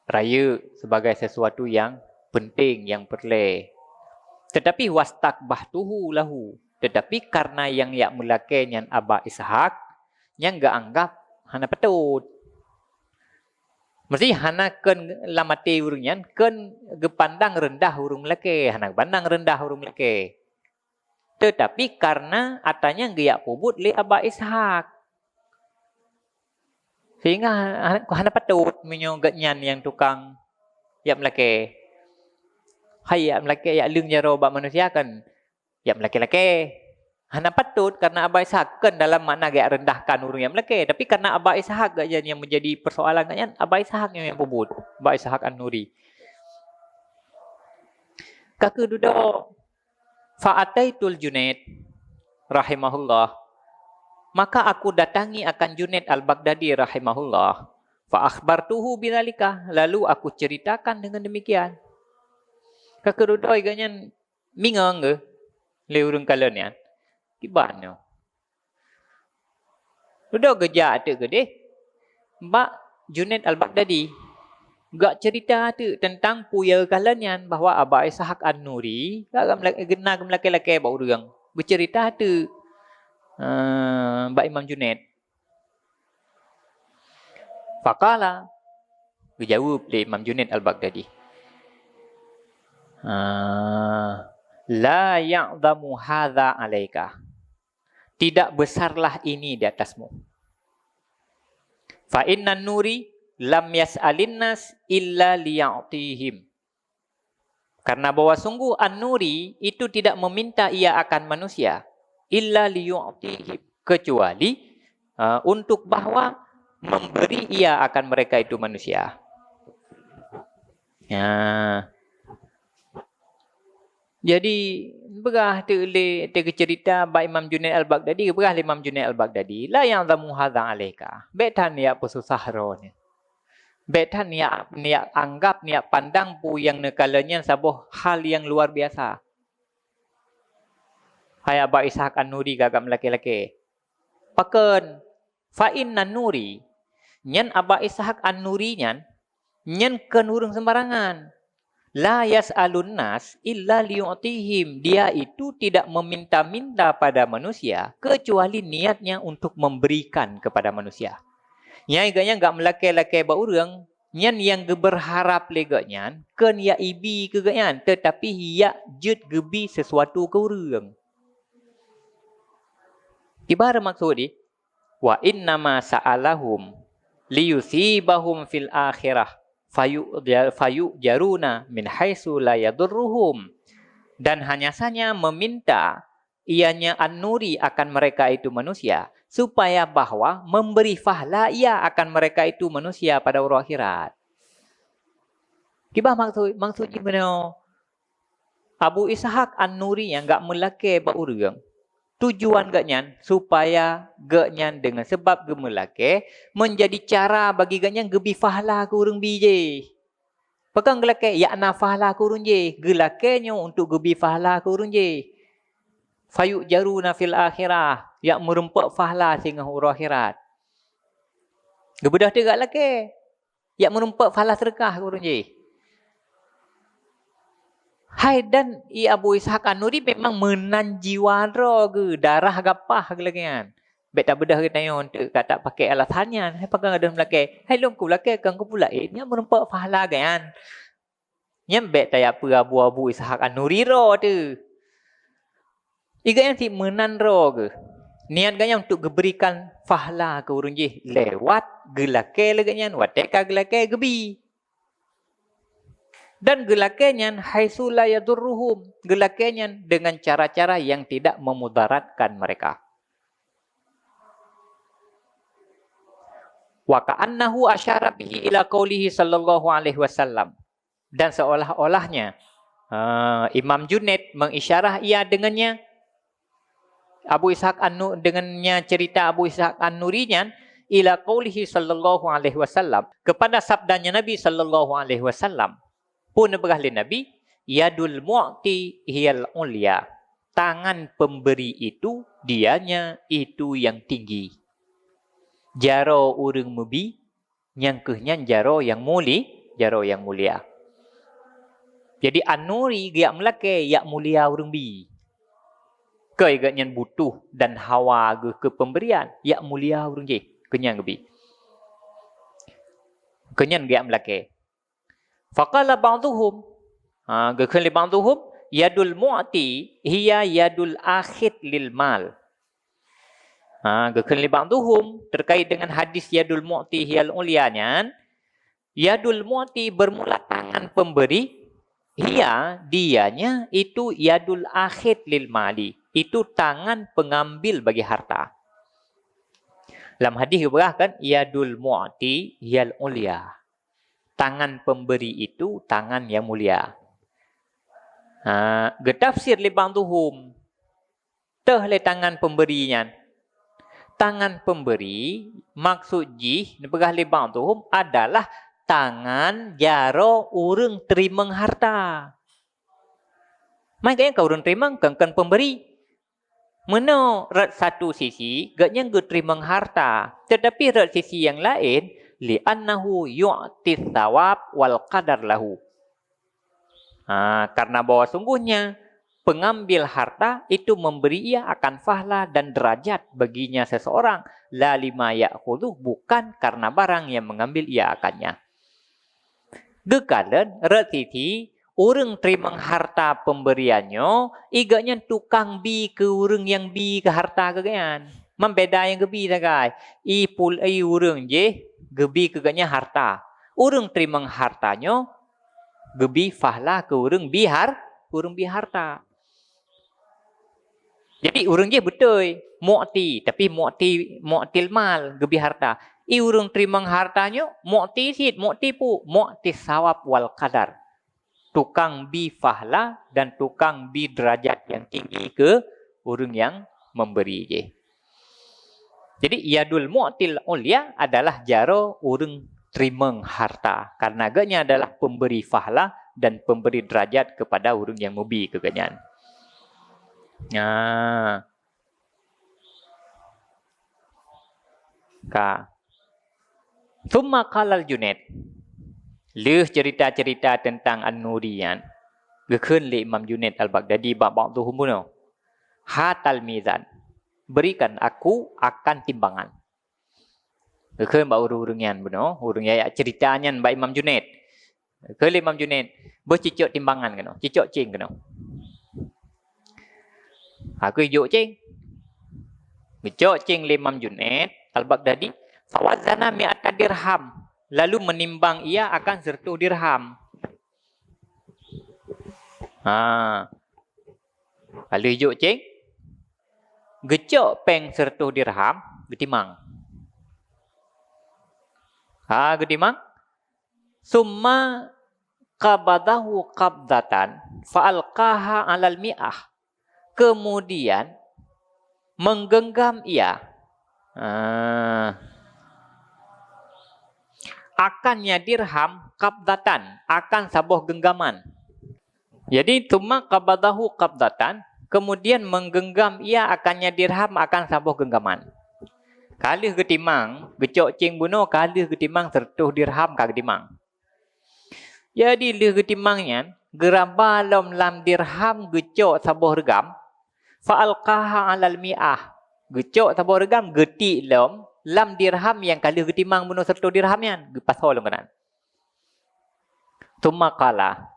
rayeuk, sibagai sesuatu nyang penting, nyang peureulée. Teutapi wastakbahtuhu lahu, teutapi kareuna nyang jak meulakée nyan Aba Ishaq, nyang geuanggab hana patôt. Meusé hana kheun lam até ureuëng nyan, kheun geupandang reundah ureuëng meulakée, hana geupandang reundah ureuëng meulakée. Teutapi kareuna atra nyan geujak peubuet lé Aba Ishaq. Sehingga ha-, hana patôt meunyoe geuhnyan nyang tukang jak meulakée. Hai jak meulakée, jak leueng jaroe bak manusia kan jak meulakée-lakée. Hana patôt kareuna Aba Ishaq, kon dalam makna geujak rendahkan ureuëng jak meulakée, tapi kareuna Aba Ishaq geuhnyan nyang meujadi peusoalan geuhnyan, Aba Ishaq nyang, nyang peubuet, Aba Ishaq An-Nuri. Ka keuh dudoe, fa ataitul Junaid rahimahullah. Maka aku datangi akan Junaid Al-Baghdadi rahimahullah. Fa akhbartuhu bidzalika, lalu aku ceritakan dengan demikian. Ka keududoe geuhnyan mingong geuh lé ureuëng kalon nyan. Kiban nyoe. Dudoe geujak teuk keudeh bak Junaid Al-Baghdadi. Geujak cerita teuk teuntang peue nyang geukalon nyan, bahwa Aba Ishaq An-Nuri ka geumeulakée, na geumeulakée-lakée bak ureuëng. Geucerita teuk, eh, bak Imam Junaid. Faqala, geujaweueb lé Imam Junaid Al-Baghdadi, "Ah, la ya'zamu hadza 'alaika." Tidak besarlah ini di atasmu. Fa inna nuri lam yas'alin nas illa liya'tihim. Karena bahwa sungguh An-Nuri itu tidak meminta ia akan manusia, illa liyu'tihim, kecuali, uh, untuk bahwa memberi ia akan mereka itu manusia. Ya. Jadi, peugah teuk lé, teuk geucerita bak Imam Junaid Al-Baghdadi, peugah lé Imam Junaid Al-Baghdadi, "La ya'zamu hadza 'alaika." Bék that neujak peususah droeneuh. Bék that neujak, neujak anggab, neujak pandang peue nyang neukalon nyan saboh hal nyang luar biasa. Hai Aba Ishaq An-Nuri ka geumeulakée-lakée. Pakon? Fa inna nuri, nyan Aba Ishaq An-Nuri nyan, nyan kon ureuëng sembarangan. La yas'alun nas illa liyu'tihim. Dia itu tidak meminta-minta pada manusia kecuali niatnya untuk memberikan kepada manusia. Nyang geuhnyan geujak meulakée-lakée bak ureuëng, nyan nyang geubeurharap lé geuhnyan kon jak ibi keu geuhnyan, teutapi jak jeuet geubi sesuatu keu ureuëng. Kiban meukeusud jih, "Wa innama sa'alahum liyusibahum fil akhirah, fayu-, fayujaruna min haitsu la yadurruhum." Dan hanya saja meminta ianya An-Nuri akan mereka itu manusia, supaya bahwa memberi fahla ia akan mereka itu manusia pada uroe akhirat. Kiban meukeusud, meukeusud jih meunyoe Abu Ishaq An-Nuri nyang geujak meulakée bak ureuëng, tujuan geuhnyan supaya geuhnyan deungon sabab geumeulakée menjadi cara bagi geuhnyan geubi fahla keu ureuëng bi jih. Pakon geulakée? Jak na fahla keu ureuëng jih. Geulakée nyoe untuk geubi fahla keu ureuëng jih. Fayujaruna fil akhirah, jak meurumpok fahla singoh uroe akhirat. Geubeudôh teuk geujak lakée, jak meurumpok fahla seudeukah keu ureuëng jih. Hai, dan i Abu Ishaq An-Nuri memang meunan jiwa droe geuh, darah gapah geuh lagée nyan. Bék tabeudôh geutanyoe teuk ka tapakée alasan nyan. Hai, pakon gadôh meulakée? Hai, lôn kulakée kon keu peue laén, nyan meurumpok fahla geuhnyan. Nyan bék tajak peue Abu, Abu Ishaq An-Nuri droe teuh. I geuhnyan cit meunan droe geuh. Niat geuhnyan untuk geuberikan fahla keu ureuëng jih lewat geulakée lagée nyan watée ka geulakée geubi. Dan geulakée nyan haitsu la yadurruhum, geulakée nyan dengan cara-cara yang tidak memudaratkan mereka. Wa ka'annahu asyara bihi ila qaulihi sallallahu alaihi wasallam. Dan seolah-olahnya, eh, Imam Junaid mengisyarah ia dengannya, Abu Ishaq An-Nu-, dengannya cerita Abu Ishaq An-Nuri nyan, ila qaulihi sallallahu alaihi wasallam, kepada sabdanya Nabi sallallahu alaihi wasallam. Peue neupeugah lé Nabi, "Yadul mu'ti hiyal ulya." Tangan pemberi itu, dianya itu yang tinggi. Jaroe ureuëng meubi, nyang kheueh nyan jaroe nyang muli-, jaroe nyang mulia. Jadi, An-Nuri geujak meulakée jak mulia ureuëng bi. Keu geuhnyan butuh dan hawa geuh keu pemberian, jak mulia ureuëng jih, keu nyan geubi. Keu nyan geujak meulakée. Faqala ba'duhum, ha, geukheun lé ba'duhum, "Yadul mu'ti hiya yadul akhid lil mal." Ha, geukheun lé ba'duhum terkait dengan hadis yadul mu'ti hiyal ulya nyan, yadul mu'ti bermula tangan pemberi, hiya, dianya itu yadul akhid lil mali, itu tangan pengambil bagi harta. Lam hadis geupeugah kan, "Yadul mu'ti hiyal ulya." Tangan pemberi itu tangan yang mulia. Ha, geutafsir lé ba'duhum, teuh lé tangan pemberi nyan. Tangan pemberi, maksud jih, neupeugah lé ba'dhuhum, adalah tangan jaroe ureuëng teurimong harta. Maka nyang ka ureuëng teurimong, kon, kon pemberi. Meunoe rot satu sisi, gobnyan geuteurimong harta, teutapi rot sisi nyang laén, li'annahu yu'ti tsawab wal qadar lahu. Ha, karena bahwa sungguhnya pengambil harta itu memberi ia akan pahala dan derajat baginya seseorang, la lima ya'khudhu, bukan karena barang yang mengambil ia akannya. Geukalon rot sisi, ureuëng teurimong harta pemberian nyoe, i gobnyan tukang bi keu ureuëng nyang bi keu harta keu gobnyan. Membeda nyang geubi sagai. I pul-, i ureuëng jih geubi keu gobnyan harta. Ureuëng teurimong harta nyoe geubi pahala keu ureuëng bi har-, ureuëng bi harta. Jadi, ureuëng jih beutôi mu'ti, tapi mu'ti, mu'til mal, geubi harta. I ureuëng teurimong harta nyoe mu'ti cit, mu'ti peue? Mu'ti tsawab wal qadar. Tukang bi pahala dan tukang bi derajat nyang tinggi keu ureuëng nyang memberi jih. Jadi, yadul mu'til ulya adalah jaroe ureuëng teurimong harta, karena gobnyan adalah pemberi pahala dan pemberi derajat kepada ureuëng nyang mubi keu gobnyan. Nah. Ka. Tsumma qalal Junaid. Lheueh cerita-cerita teuntang An-Nuri nyan, geukheun lé Imam Junaid Al-Baghdadi bak ba'dhuhum bunoe, "Hatal mizan, berikan aku akan timbangan." Geukheun bak ureuëng-ureuëng nyan bunoe, ureuëng nyang jak cerita nyan bak Imam Junaid. Geukheun lé Imam Junaid, "Beuh cicok timbangan keunoe, cicok céng keunoe." Aku jok céng. Geucok céng lé Imam Junaid Al-Baghdadi, "Fawazana mi'ata dirham, lalu menimbang ia akan seratus dirham." Ha. Lalu jok céng, geucok péng seratus dirham, geutimang. Ha, geutimang. "Tsumma qabadahu qabdatan, fa alqaha 'alal mi'ah." Kemudian menggenggam ia. Ah. Akannya dirham qabdatan, akan saboh genggaman. Jadi, "Tsumma qabadahu qabdatan", kemudian menggenggam ia akannya dirham akan saboh genggaman. Ka lheueh geutimang, geucok céng bunoe, ka lheueh geutimang seratus dirham ka geutimang. Jadi, lheueh geutimang nyan, geuraba lom lam dirham geucok saboh reugam, fa alqaha 'alal mi'ah. Geucok saboh reugam, geutiek lom lam dirham nyang ka lheueh geutimang bunoe seratus dirham nyan, geupasoe lom keunan. Tsumma qala,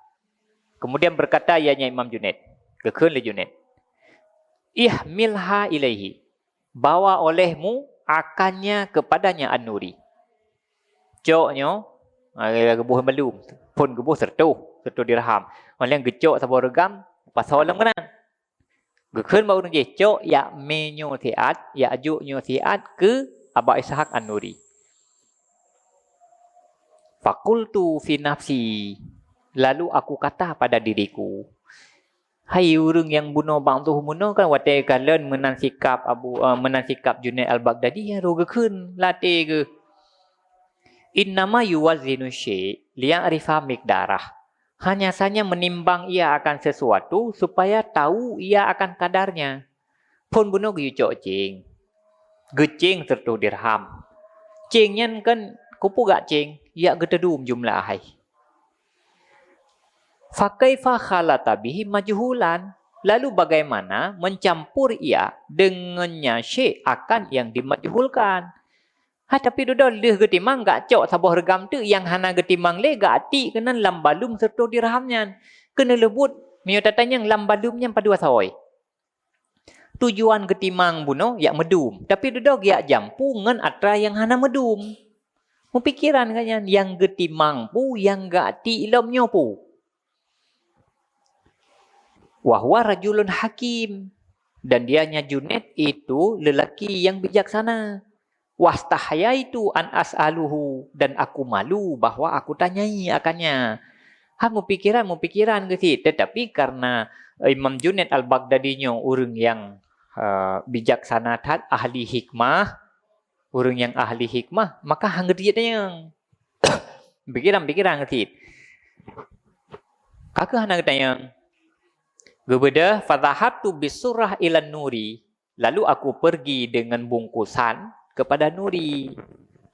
kemudian berkata ianya Imam Junaid, geukheun lé Junaid, "Ihmilha ilaihi, bawa olehmu akannya kepadanya An-Nuri." Cok nyoe, ah, geuboh bandum, phon geuboh seratus, seratus dirham. Óh lheueh geucok saboh reugam, pasoe lom keunan. Geukheun bak ureuëng jih, "Cok jak mé nyoe siat, jak jok nyoe siat keu Aba Ishaq An-Nuri." Faqultu fi nafsi, lalu aku kata pada diriku, "Hai ureuëng nyang bunoe bak tuh bunoe kan watée kalon meunan sikap Abu, eh, meunan sikap Junaid Al-Baghdadi nyang roh geukheun lam até geuh. Innama yuwazzinu syai' liya'rifa miqdarah." Hanya saja menimbang ia akan sesuatu supaya tahu ia akan kadarnya. Phon bunoe geuyue cok céng. Geucéng seratus dirham. Céng nyan kan kupeugah céng, jak geuteudum jumlah hai. Fakaifa khalata bihi majhulan. Lalu bagaimana mencampur ia dengannya syai' akan yang dimajhulkan. Ha, tapi dudoe lheueh geutimang gak cok saboh reugam teuk nyang hana geutimang lé gak tiek keunan lam balum seratus dirham nyan. Keuneuk leubuet meunyoe tatanyong lam balum nyan padub asoe. Tujuan geutimang bunoe jak meudum, tapi dudoe geujak jampu ngon atra nyang hana meudum. Meupikeran geuh nyan, nyang geutimang peue, nyang gak tiek lom nyoe peue. Wa huwa rajulun hakim, dan dianya Junaid itu lelaki yang bijaksana. Wastahyaitu an as'aluhu, dan aku malu bahwa aku tanyai akannya. Ha, meupikeran, meupikeran geuh cit, tetapi karena Imam Junaid Al-Baghdadi nyoe ureuëng nyang eh, bijaksana that, ahli hikmah, ureuëng nyang ahli hikmah, maka han geutanyong. Pikiran-pikiran cit. Ka keuh hana geutanyong. Geubeudôh, "Fadhahabtu bisurrah ilan nuri." Lalu aku pergi dengan bungkusan kepada Nuri.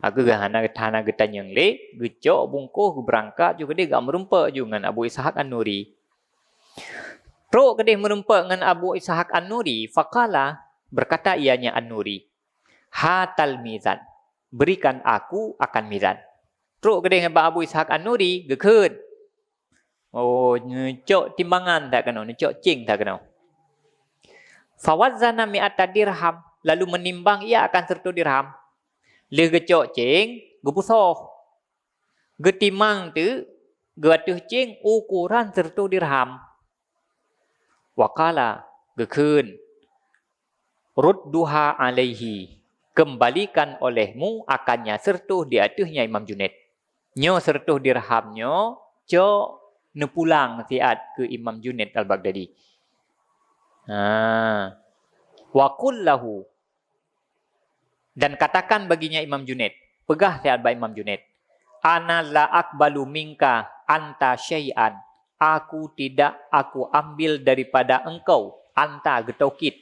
Aku hana, hana geutanyong lé, geucok bungkôh, geubeurangkat ju keudéh, geumeurumpok ju ngon Abu Ishaq An-Nuri. Trok keudéh meurumpok ngon Abu Ishaq An-Nuri, faqala, berkata ianya An-Nuri, "Hatal mizan, berikan aku akan mizan." Trok keudéh ngon Abu Ishaq An-Nuri, geukheun. Oh, neucok timbangan that keunoe, neucok céng that keunoe. Fawazana mi'ata dirham, lalu menimbang ia akan seratus dirham. Lheueh geucok céng, geupusoh. Geutimang teuk, geuateueh céng ukuran seratus dirham. Waqala, geukheun, "Rudduha alaihi, kembalikan olehmu akan nyang seratus di ateueh nyan Imam Junaid." Nyoe seratus dirham nyoe cok neupulang siat keu Imam Junaid Al-Baghdadi. Ha. Wa qul lahu, dan katakan baginya Imam Junaid, peugah siat bak Imam Junaid, "Ana la aqbalu minka anta syai'an." Aku tidak aku ambil daripada engkau, anta geutaukid,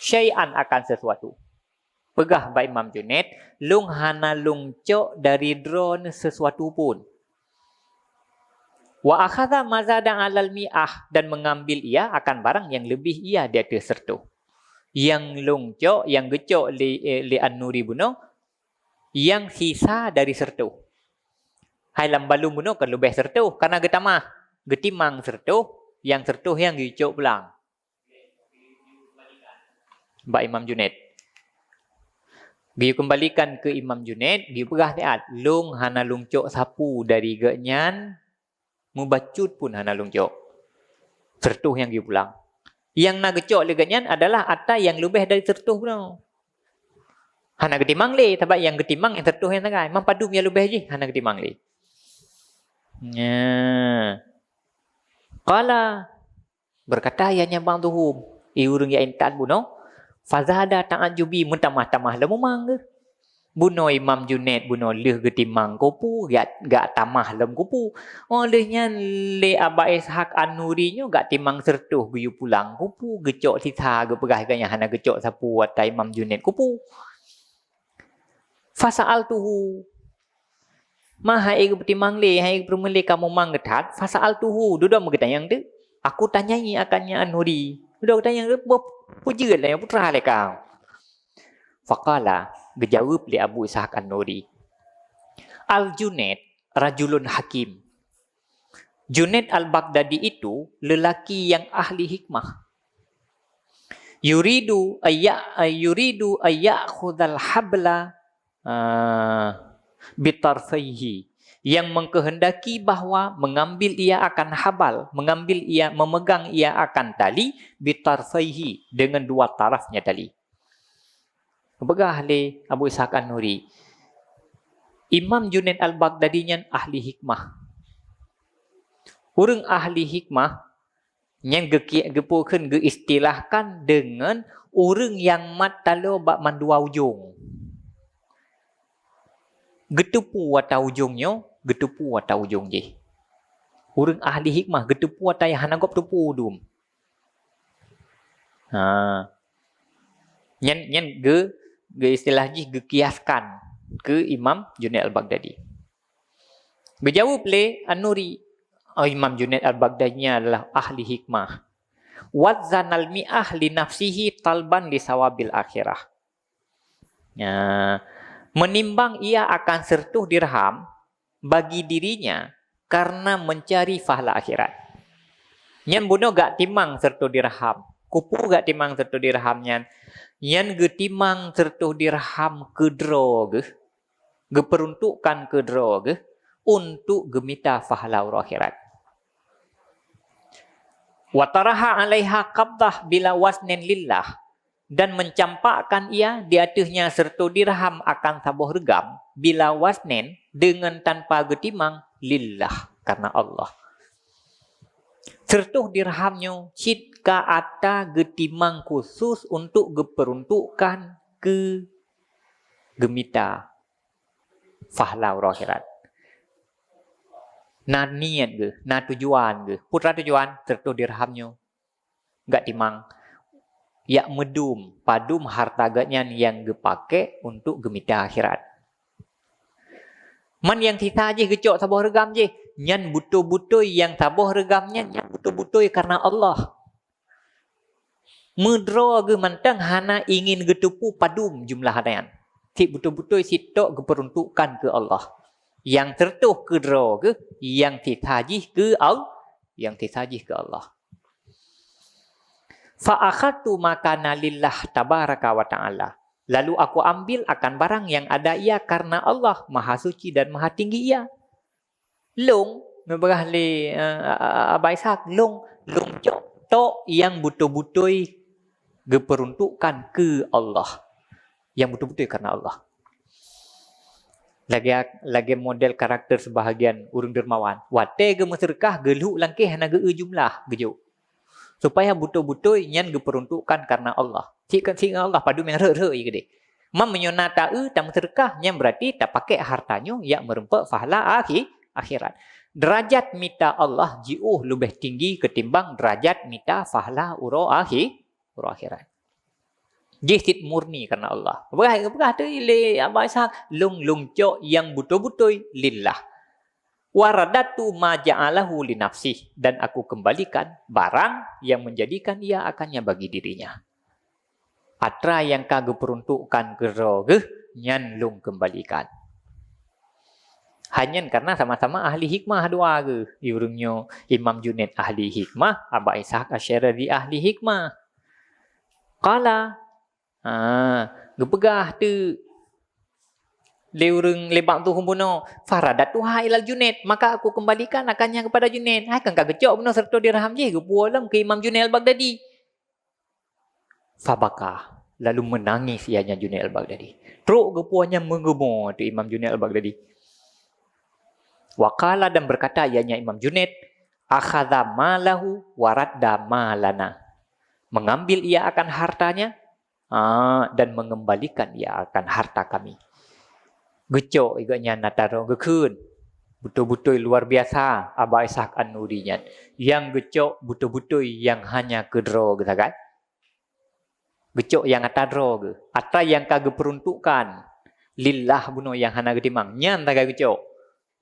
syai'an akan sesuatu. Peugah bak Imam Junaid, "Lôn hana lôn cok dari droeneuh sesuatu pun." Wa akhadha mazada alal mi'ah, dan mengambil ia akan barang yang lebih ia di ateueh seratus. Nyang lôn cok, nyang geucok lé, eh, lé An-Nuri bunoe, nyang sisa dari seratus. Hai lam balum bunoe kan leubeh seratus, karena geutamah, geutimang seratus, nyang seratus nyang geucok pulang. Bak Imam Junaid. Geuyue keumbalikan keu Imam Junaid, geuyue peugah siat, "Lôn hana lôn cok sapeue dari gobnyan, mubacut pun hana lôn cok." Seratus nyang geuyue pulang. Nyang na geucok lé gobnyan adalah ata nyang leubeh dari seratus bunoe. Hana geutimang lé, sabab nyang geutimang nyang seratus nyang sagai. Man padum nyang leubeh jih hana geutimang lé. Nya. Qala, berkata ianya ba'duhum, i ureuëng nyang intat bunoe, fazada ta'ajjubi, meutamah-tamah lom umang geuh. Bunoe Imam Junaid bunoe lheueh geutimang kupu, gak, gak tamah lom kupu. Oh, lheueh nyan lé Aba Ishaq An-Nuri nyoe gak timang seratus geuyue pulang kupu, geucok sisa geupeugah gobnyan hana geucok sapeue ata Imam Junaid kupu. Fasa'altuhu. Ma hai geupeutimang lé, hai geupeurumeun lé kamoe mang geuthat, fasa'altuhu, dudoe meugeutanyong teuk. Aku tanyai akan nyan An-Nuri. Dudoe geutanyong teuk, boh peujeuet lé nyan, peue teuma lé kau. Faqala, geujaweueb lé Abu Ishaq An-Nuri, "Al-Junaid rajulun hakim." Junaid Al-Baghdadi itu lelaki yang ahli hikmah. Yuridu ayya, yuridu ayya'khudhal habla, ah, bitarfaihi, yang mengkehendaki bahwa mengambil ia akan habal, mengambil ia, memegang ia akan tali, bitarfaihi, dengan dua tarafnya tali. Peugah lé Abu Ishaq An-Nuri, Imam Junaid Al-Baghdadi nyan ahli hikmah. Ureuëng ahli hikmah nyan geuki-, geupeu kheun geuistilahkan deungon ureuëng nyang mat taloe bak mandua ujong. Geuteupeue ata ujong nyoe, geuteupeue ata ujong jih. Ureuëng ahli hikmah geuteupeue ata nyang hana gob teupeue dum. Ha. Nyan, nyan geu-, geuistilah jih geukiaskan keu Imam Junaid Al-Baghdadi. Geujaweueb lé An-Nuri, "Oh, Imam Junaid Al-Baghdadi nyan adalah ahli hikmah. Wazzanal mi'ah li nafsihi talban li sawabil akhirah." Ya, menimbang ia akan seratus dirham bagi dirinya karena mencari pahala akhirat. Nyan bunoe gak timang seratus dirham. Kupu gak timang seratus dirham nyan? Nyan geutimang seratus dirham keudroe geuh, geupeuruntukkan keudroe geuh untuk geumita pahala uroe akhirat. Wa taraha 'alaiha qabdah bila waznin lillah, dan mencampakkan ia di ateuehnya seratus dirham akan saboh reugam, bila waznin, dengan tanpa geutimang, lillah, karena Allah. Seratus dirham nyoe cit ka ata geutimang khusus untuk geupeuruntukkan keu geumita fahla uroe akhirat. Na niet geuh, na tujuan geuh. Peue teuma tujuan? Seratus dirham nyoe geutimang jak meudum padum harta geuh nyan nyang geupakée untuk geumita akhirat. Man nyang sisa jih geucok saboh reugam jih, nyan beutôi-beutôi nyang saboh reugam nyan, nyan beutôi-beutôi kareuna Allah. Meudroe geuh mantong hana ingin geuteupeue padum jumlah nyan. Cit beutôi-beutôi sitok geupeuruntukkan keu Allah. Nyang seratus keu droe geuh, nyang sisa jih keu Al-, nyang sisa jih keu Allah. Fa akhadtu ma kana lillah tabaraka wa ta'ala. Lalu aku ambil akan barang yang ada ia karena Allah, Maha Suci dan Maha Tinggi Ia. Lôn, neupeugah lé, eh, Aba Ishak, lôn, lôn cok tok nyang beutôi-beutôi geupeuruntukkan keu Allah. Nyang beutôi-beutôi kareuna Allah. Lagée, lagée model karakter seubahagian ureuëng dermawan. Watée geumeuseudeukah, geulhok lam kèh hana geu-eu jumlah geujok. Supaya beutôi-beutôi nyan geupeuruntukkan kareuna Allah. Cit keu, cit keu Allah, padum nyang rhot-rhot ie keudeh. Man meunyoe na ta-eu, tameuseudeukah, nyan beurati tapakée harta nyoe jak meurumpok fahla akhi-, akhirat. Deurajat mita Allah jiôh leubeh tinggi keutimbang deurajat mita fahla uroe akhi-, uroe akhirat. Jih cit murni kareuna Allah. Peugah, peugah teuh lé Aba Ishak, lôn, lôn cok nyang beutôi-beutôi lillah. Wa radadtu ma ja'alahu li nafsih, dan aku kembalikan barang yang menjadikan ia akannya bagi dirinya. Atra nyang ka geupeuruntukkan keu droe geuh, nyan lôn kembalikan. Hanya karena sama-sama ahli hikmah dua geuh. Ureuëng nyoe Imam Junaid ahli hikmah, Aba Ishak Asy-Syirazi ahli hikmah. Qala, ha, geupeugah teuh lé ureuëng, lé ba'dhuhum bunoe, "Faradadtuha ilal Junaid, maka aku kembalikan akannya kepada Junaid." Hai kan ka geucok bunoe seratus dirham jih, geupuwoe lom keu Imam Junaid Al-Baghdadi. Fabaka, lalu menangis ianya Junaid Al-Baghdadi. Trok geupuwoe nyan meugeumoe teuh Imam Junaid Al-Baghdadi. Wa qala, dan berkata ianya Imam Junaid, "Akhadha malahu wa radda malana." Mengambil ia akan hartanya, ah, dan mengembalikan ia akan harta kami. Geucok ie geuh nyan atra droe geukheun. Beutôi-beutôi luar biasa Aba Ishak An-Nuri nyan. Nyang geucok beutôi-beutôi nyang hanya keu droe geuh sagai. Geucok nyang atra droe geuh. Atra nyang ka geupeuruntukkan lillah bunoe nyang hana geutimang, nyan sagai geucok.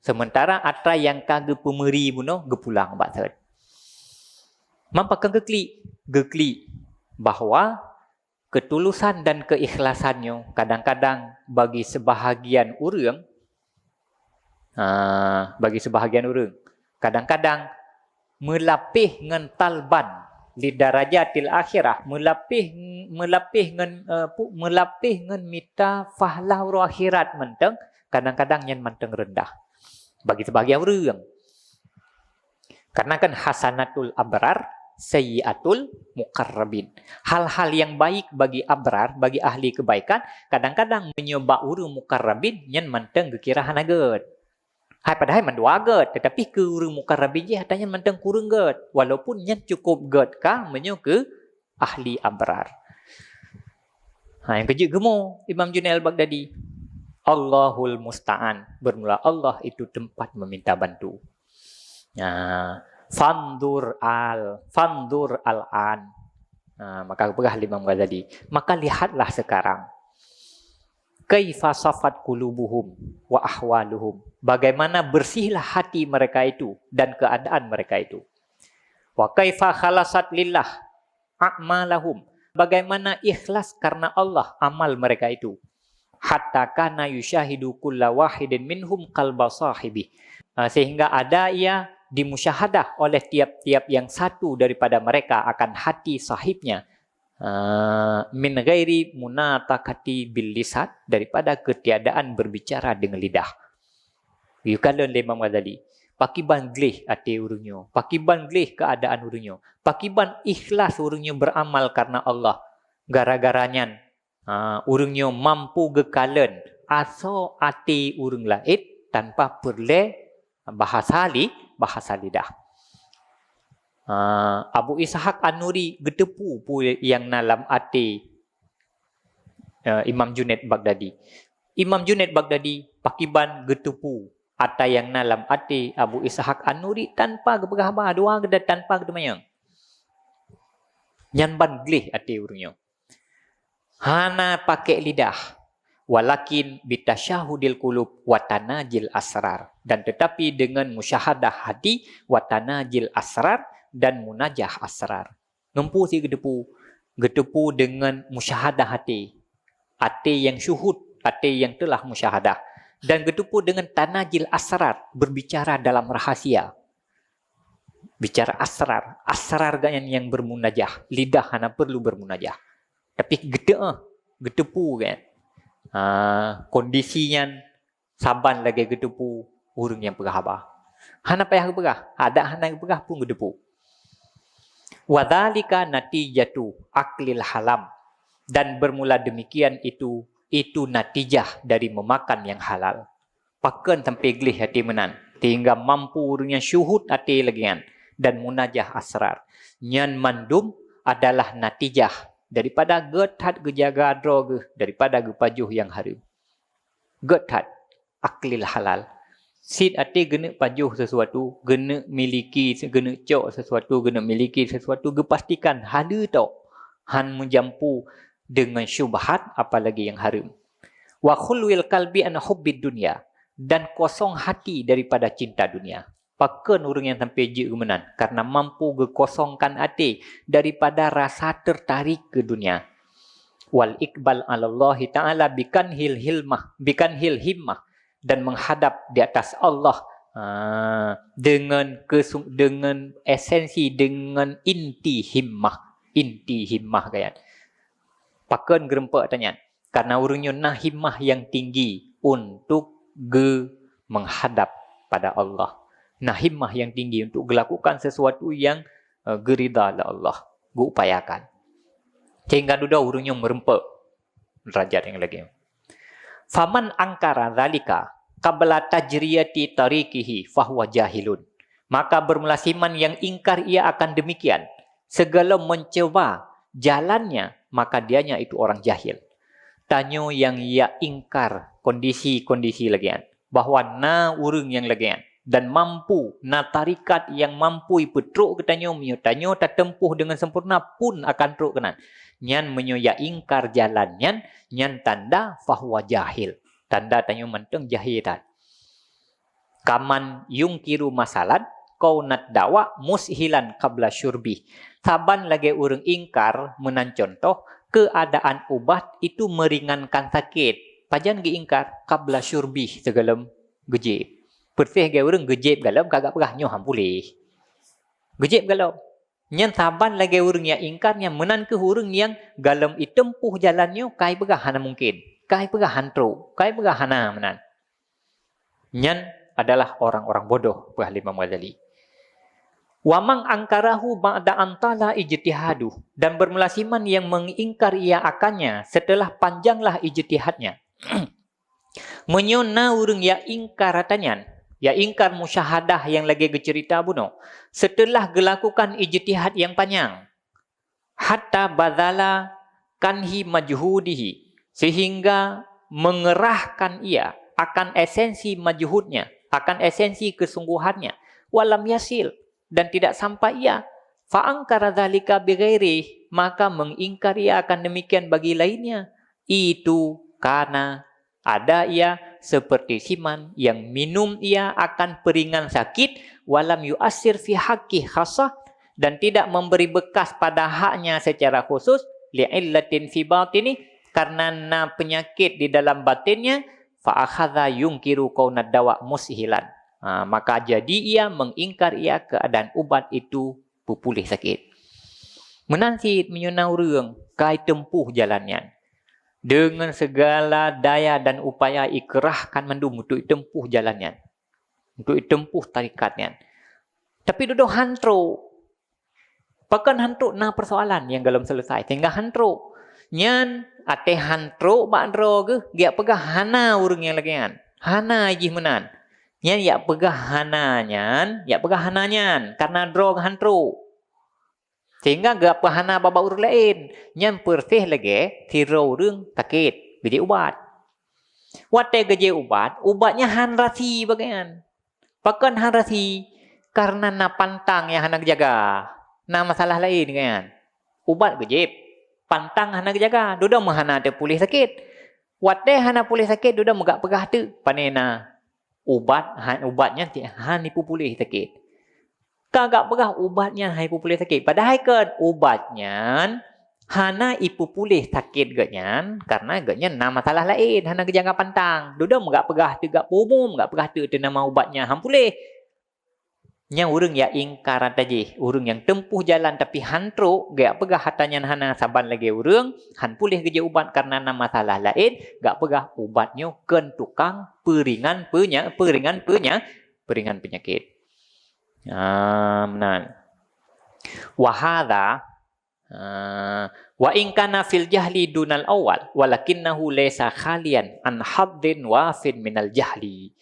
Sementara atra nyang ka geupeumeuri bunoe geupulang bak thon. Man pakon geuklik? Geuklik bahwa ketulusan dan keikhlasan nyoe kadang-kadang bagi sebahagian ureuëng, ah, bagi sebahagian ureuëng, kadang-kadang meulapéh ngon talban li darajatil akhirah, meulapéh, meulapéh ngon, eh, pu-, meulapéh ngon mita fahla uroe akhirat mantong, kadang-kadang nyan mantong reundah bagi sebahagian ureuëng. Karena kan hasanatul abrar sayyiatul muqarrabin. Hal-hal yang baik bagi abrar, bagi ahli kebaikan, kadang-kadang meunyoe bak ureuëng muqarrabin, nyan mantong geukira hana gét. Hai padahai mandua gét, tetapi keu ureuëng muqarrabin jih atra nyan mantong kureueng gét, walaupun nyan cukup gét ka meunyoe keu ahli abrar. Ha, nyang keujeuet geumo Imam Junaid Al-Baghdadi. Allahul musta'an. Bermula Allah itu tempat meminta bantu. Nah, fanzur al, fanzur al-an. Nah, maka peugah lé Imam Ghazali, maka lihatlah sekarang. Kaifa safat qulubuhum wa ahwaluhum. Bagaimana bersihlah hati mereka itu dan keadaan mereka itu. Wa kaifa khalasat lillah a'malahum. Bagaimana ikhlas karena Allah amal mereka itu. Hatta kana yusyahidu kulla wahidin minhum qalba sahibi. Ah, sehingga ada ia dimusyahadah oleh tiap-tiap yang satu daripada mereka akan hati sahibnya. Ah, min ghairi munataqati bil lisan, daripada ketiadaan berbicara dengan lidah. Geukalon lé Imam Ghazali, pakiban gleh até ureuëng nyoe, pakiban gleh keuadaan ureuëng nyoe, pakiban ikhlas ureuëng nyoe beuramal karena Allah. Gara-gara nyan, ha, ureuëng nyoe mampu geukalon asoe até ureuëng laén tanpa peureulée bahasa li-, bahasa lidah. Ah, Abu Ishaq An-Nuri geuteupeue peue nyang na lam até, eh, Imam Junaid Baghdadi. Imam Junaid Baghdadi pakriban geuteupeue ata nyang na lam até Abu Ishaq An-Nuri tanpa geupeugah haba, dua geuda tanpa geuteumanyong. Nyan ban gleh até ureuëng nyoe. Hana pakai lidah, walakin bitasyahudil qulub wa tanajil asrar. Dan tetapi dengan musyahadah hati, wa tanajil asrar, dan munajah asrar. Ngon peue sit geuteupeue? Geuteupeue dengan musyahadah hati. Hati yang syuhud, hati yang telah musyahadah. Dan geuteupeue dengan tanajil asrar, berbicara dalam rahasia. Bicara asrar, asrar geuhnyan nyang bermunajah, lidah hana perlu bermunajah. Tapi geuteupeue, geuteupeue kan. Ha, kondisi nyan saban lagée geuteupeue ureuëng nyang peugah haba. Hana payah geupeugah, adak hana geupeugah pun geuteupeue. Wa dzalika natijatu aklil halam. Dan bermula demikian itu, itu natijah dari memakan yang halal. Pakon sampai gleh até meunan, sehingga mampu ureuëng nyang syuhud até lagée nyan dan munajah asrar. Nyan mandum adalah natijah daripada gét that geujaga droe geuh daripada geupajoh nyang hareuem. Gét that aklil halal. Sit até geuneuk pajoh sesuatu, geuneuk miliki, geuneuk cok sesuatu, geuneuk miliki sesuatu, geupastikan hana tok, han meujampu dengan syubhat, apalagi nyang hareuem. Wa khulwil qalbi an hubbid dunya, dan kosong hati daripada cinta dunia. Pakon ureuëng nyang sampai jeuet keu meunan? Karena mampu geukosongkan até daripada rasa tertarik ke dunia. Wal iqbal alallahi ta'ala bikanhil hilmah, bikanhil himmah, dan menghadap di atas Allah, ah, dengan kesung-, dengan esensi, dengan inti himmah, inti himmah geuhnyan. Pakon geureumpok tanyan? Karena ureuëng nyoe na himmah yang tinggi untuk geu-, menghadap pada Allah. Na himmah yang tinggi untuk geulakukan sesuatu yang, eh, geurida lé Allah, geuupayakan. Sehingga dudoe ureuëng nyoe meureumpok derajat nyang lagée nyoe. Faman angkara dzalika qabla tajriyati tariqihi fahuwa jahilun. Maka bermula siman yang ingkar ia akan demikian, sebelum mencoba jalannya, maka dianya itu orang jahil. Tanyoe nyang ya ingkar kondisi-kondisi lagée nyan, bahwa na ureuëng nyang lagée nyan dan mampu, na tarikat nyang mampu ipeutrok keu tanyoe, meunyoe tanyoe tatempuh dengan sempurna pun akan trok keunan. Nyan meunyoe ya ingkar jalan nyan, nyan tanda fahuwa jahil. Tanda tanyoe mantong jahil that. Kaman yungkiru masalan kaunad dawa mushilan qabla syurbi. Saban lagée ureuëng ingkar meunan contoh, keadaan ubat itu meringankan sakit. Pajan geuingkar? Qabla syurbi, sigohlom geujieb. Peureséh lagée ureuëng geujieb gohlom ka geupeugah nyoe han puléh. Geujieb gohlom. Nyan saban lagée ureuëng nyang ingkar nyan meunan kheueh ureuëng nyang gohlom itempuh jalan nyoe ka ipeugah hana mungken, ka ipeugah han trok, ka ipeugah hana meunan. Nyan adalah orang-orang bodoh, peugah lé Imam Ghazali. Wa man angkarahu ba'da an tala ijtihaduh, dan bermula siman yang mengingkar ia akannya setelah panjanglah ijtihadnya. Meunyoe na ureuëng ya ingkar ata nyan, ya ingkar musyahadah nyang lagée geuceurita bunoe, setelah geulakukan ijtihad nyang panyang, hatta bazala kanhi majhudihi, sehingga mengerahkan ia akan esensi majhudnya, akan esensi kesungguhannya, walam yasil, dan tidak sampai ia, fa angkara dzalika bighairi, maka mengingkar ia akan demikian bagi lainnya, itu karena ada ia seperti siman yang minum ia akan peringan sakit, walam yu'assir fi haqqi khassah, dan tidak memberi bekas pada haknya secara khusus, li'illatin fi batini, karena na penyakit di dalam batinnya, fa akhadha yungkiru kaunad dawa mushilan. Ha, maka jadi ia mengingkar ia keadaan ubat itu peupuléh sakit. Meunan cit meunyoe na ureuëng ka itempuh jalan nyan, dengan segala daya dan upaya ikerahkan mandum untuk itempuh jalan nyan, untuk itempuh tarikat nyan. Tapi dudoe han trok. Pakon han trok? Na persoalan nyang gohlom selesai, sehingga han trok. Nyan até han trok bak droe geuh, geujak peugah hana ureuëng nyang lagée nyan. Hana jih meunan. Nyan jak peugah hana nyan, jak peugah hana nyan, karena droe geuh han trok. Sehingga geupeuhana bak-bak ureuëng laén. Nyan peureséh lagée sidroe ureuëng sakét, geujeuet ubat. Watée geujeuet ubat, ubat nyan han rasi bak gobnyan. Pakon han rasi? Kareuna na pantang nyang hana geujaga. Na masalah laén nyan. Ubat geujieb, pantang hana geujaga, dudoe meuhana teupuléh sakét. Watée hana puléh sakét, dudoe meugak peugah teuk, pane na ubat, ha-, ubat nyan ti-, han ipeupuléh sakét. Ka gak peugah ubat nyan han ipeupuléh sakét, padahai kon ubat nyan hana ipeupuléh sakét geuhnyan, kareuna geuhnyan na masalah laén, hana geujaga pantang. Dudoe meugak peugah teuk gak peumum, gak peugah teuk teuh nama ubat nyan han puléh. Nyang ureuëng nyang ingkar ata jih, ureuëng nyang teumpuh jalan tapi han trok, geuyak peugah ata nyan hana saban lagée ureuëng, han puléh geujeuet ubat kareuna na masalah laén, gak peugah ubat nyoe kon tukang peuringan peunya-, peuringan peunya-, peuringan peunyakét. Ah, meunan. Wa hadza, ah, wa in kana fil jahli dunal awal, walakinnahu laisa khalian an haddin wafin minal jahli.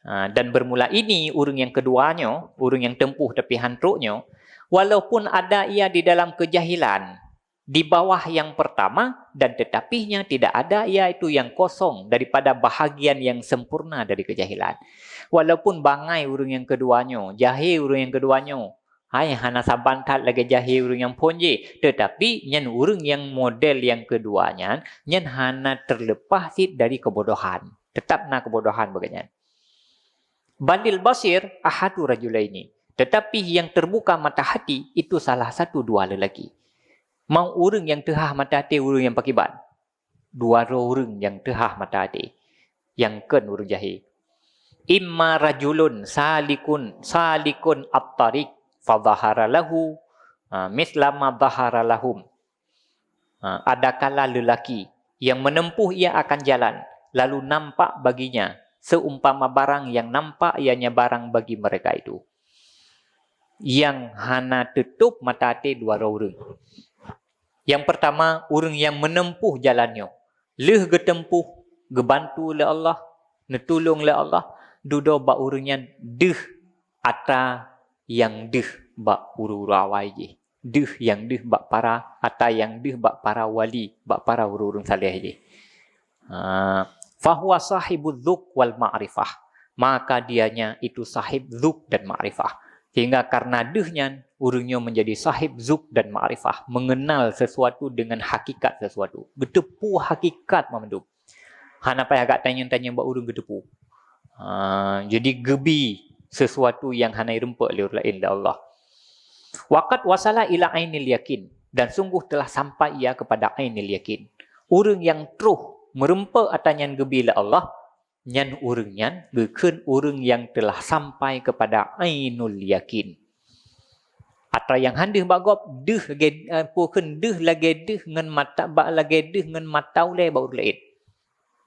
Ah, dan bermula ini ureuëng yang kedua nyoe, ureuëng yang teumpuh tapi han trok nyoe, walaupun ada ia di dalam kejahilan, di bawah yang pertama, dan tetapinya tidak ada ia itu yang kosong daripada bahagian yang sempurna dari kejahilan. Walaupun bangai ureuëng yang kedua nyoe, jahé ureuëng yang kedua nyoe, hai hana saban that lagée jahé ureuëng nyang phon jih, tetapi nyan ureuëng yang model yang kedua nyan, nyan hana terlepas cit dari kebodohan. Tetap na kebodohan bak gobnyan. Balil basir ahadu rajulaini. Tetapi yang terbuka mata hati itu salah satu dua lelaki. Mau ureuëng nyang teuhah mata até ureuëng nyang pakiban? Dua droe ureuëng nyang teuhah mata até. Nyang kon ureuëng jahé. Imma rajulun salikun, salikun at-tariq, fa dhahara lahu, ah, misla ma dhahara lahum. Ha, adakala lelaki yang menempuh ia akan jalan, lalu nampak baginya seumpama barang yang nampak ianya barang bagi mereka itu. Nyang hana teutôp mata até dua droe ureuëng. Nyang pertama, ureuëng nyang menempuh jalan nyoe. Lheueh geuteumpuh, geubantu lé Allah, neutulông lé Allah, dudoe bak ureuëng nyan deuh ata nyang deuh bak ureuëng-ureuëng awai jih. Deuh nyang deuh bak para, ata nyang deuh bak para wali, bak para ureuëng-ureuëng saleh jih. Ha, fahuwa sahibu dzuk wal ma'rifah. Maka dianya itu sahib dzuk dan ma'rifah. Sehingga karena deuh nyan, ureuëng nyoe menjadi sahib dzuk dan ma'rifah, mengenal sesuatu dengan hakikat sesuatu. Geuteupeue hakikat mandum. Hana payah gak tanyong-tanyong bak ureuëng geuteupeue. Ha, jadi geubi sesuatu nyang hana irumpok lé ureuëng laén lé Allah. Waqad wasala ila ainil yakin, dan sungguh telah sampai ia kepada ainil yakin. Ureuëng nyang troh meurumpok ata nyan geubi lé Allah, nyan ureuëng nyan geukheun ureuëng nyang telah sampai kepada ainul yakin. Atra nyang han deuh bak gob deuh lagée, eh, peue kheun deuh lagée deuh ngon mata, bak lagée deuh ngon mata ulée bak ureuëng laén.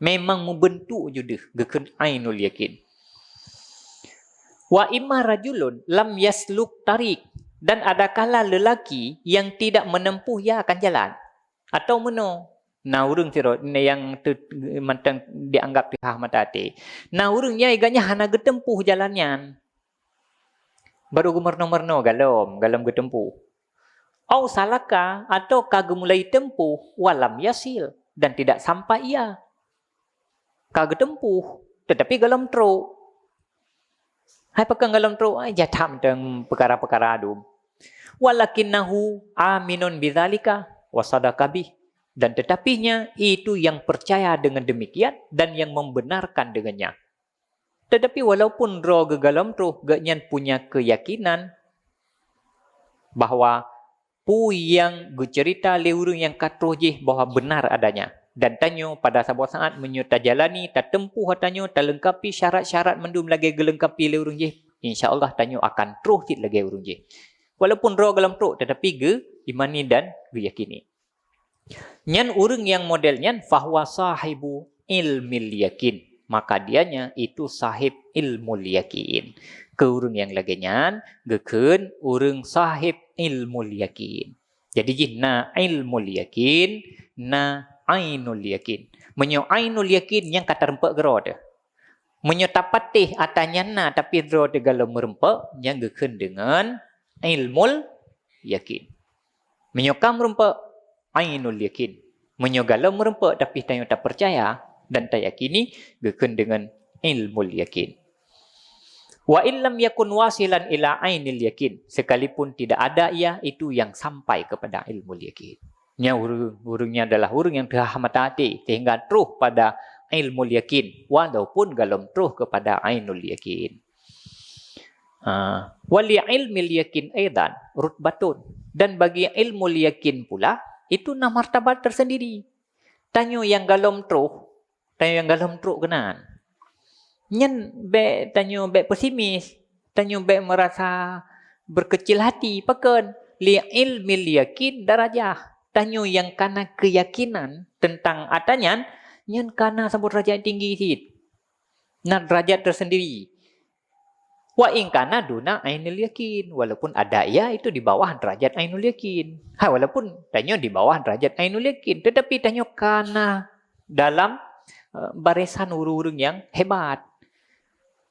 Memang meubeuntuk ju deuh geukheun ainul yakin. Wa imma rajulun lam yasluk tariq, dan adakala lelaki yang tidak menempuh ia akan jalan. Atau meunoe, na ureuëng sidroe nyang teu-, mantong dianggap teuhah mata até. Na ureuëng nyang gobnyan hana geuteumpuh jalan nyan. Baru geumeurunoe-meurunoe galom, galom geuteumpuh. Au salaka, atau ka geumulai teumpuh, walam yasil, dan tidak sampai ia. Ka geuteumpuh, tetapi galom trok. Hai pakon galom trok, ai, jak that mantong peukara-peukara dum. Walakinnahu aminun bidzalika wa sadaqa bih. Dan tetapinya itu yang percaya dengan demikian dan yang membenarkan dengannya. Tetapi walaupun droe geugalom troh, gobnyan punya keyakinan bahwa peue nyang geuceurita lé ureuëng nyang ka troh jih bahwa benar adanya. Dan tanyoe pada saboh saat meunyoe tajalani, tateumpuh tanyoe, talengkapi syarat-syarat mandum lagée geuleungkapi lé ureuëng jih, insya Allah tanyoe akan troh cit lagée ureuëng jih. Walaupun droe galom trok, tetapi geuimani dan geuyakini. Nyan ureuëng nyang model nyan fahuwa sahibu ilmil yakin. Maka dianya itu sahib ilmul yakin. Keu ureuëng nyang lagée nyan, geukheun ureuëng sahib ilmul yakin. Jadi jih na ilmul yakin, na ainul yakin. Meunyoe ainul yakin, nyan ka tarumpok keudroe teuh. Meunyoe tapatéh ata nyan na, tapi droe teuh galom meurumpok, nyan geukheun deungon ilmul yakin. Meunyoe ka meurumpok, ainul yakin. Meunyoe galom meurumpok tapi tanyoe tapeucaya dan tayakini, geukheun deungon ilmul yakin. Wa illam yakun wasilan ila ainil yakin, sekalipun tidak ada ia itu yang sampai kepada ilmul yakin. Nyan ureuëng, ureuëng nyan adalah ureuëng nyang teuhah mata até sehingga troh pada ilmul yakin walaupun galom troh kepada ainul yakin. Ha, wali ilmil yakin aidan rutbatun, dan bagi ilmul yakin pula itu na martabat tersendiri. Tanyoe nyang galom troh, tanyoe nyang galom troh keunan. Nyan bék tanyoe bék pesimis, tanyoe bék merasa berkecil hati. Pakon? Li ilmil yakin darajah. Tanyoe nyang kana keyakinan tentang ata nyan, nyan kana saboh derajat tinggi cit. Na derajat tersendiri. Wa in kana duna ainul yakin, walaupun ada ia itu di bawah derajat ainul yakin. Ha, walaupun tanyoe di bawah derajat ainul yakin, tetapi tanyoe kana dalam uh, barisan ureuëng-ureuëng nyang hebat.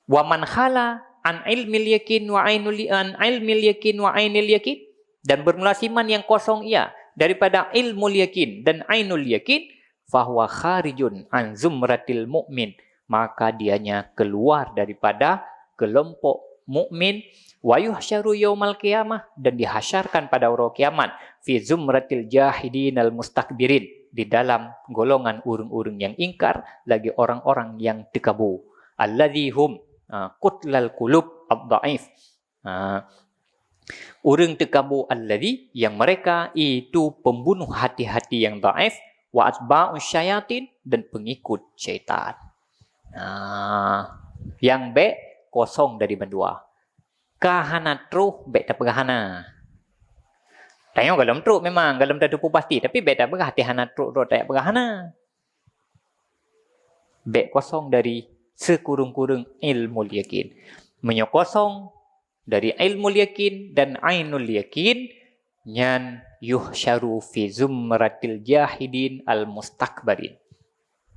Wa man khala an ilmil yakin wa ainul an ilmil yakin wa ainil yakin, dan bermula siman yang kosong ia daripada ilmul yakin dan ainul yakin, fahuwa kharijun an zumratil mu'min, maka dianya keluar daripada kelompok mukmin, wa yuhsyaru yaumal qiyamah, dan dihasyarkan pada uroe kiamat, fi zumratil jahidin al mustakbirin, di dalam golongan ureuëng-ureuëng yang ingkar lagi orang-orang yang tekabu, alladzi hum uh, kutlal qulub ad-dhaif. Uh, ureuëng tekabu alladzi yang mereka itu pembunuh hati-hati yang dhaif, wa atba'u syayatin, dan pengikut syaitan. Nah, yang bék kosong dari bandua. Ka hana troh bék tapeugah hana. Tanyoe galom troh memang galom tateupeue pasti, tapi bék tapeugah hati hana troh-troh tapeugah hana. Bék kosong dari sekurung-kurung ilmul yakin. Meunyoe kosong dari ilmul yakin dan ainul yakin, nyan yuhsyaru fi zumratil jahidin al mustakbarin.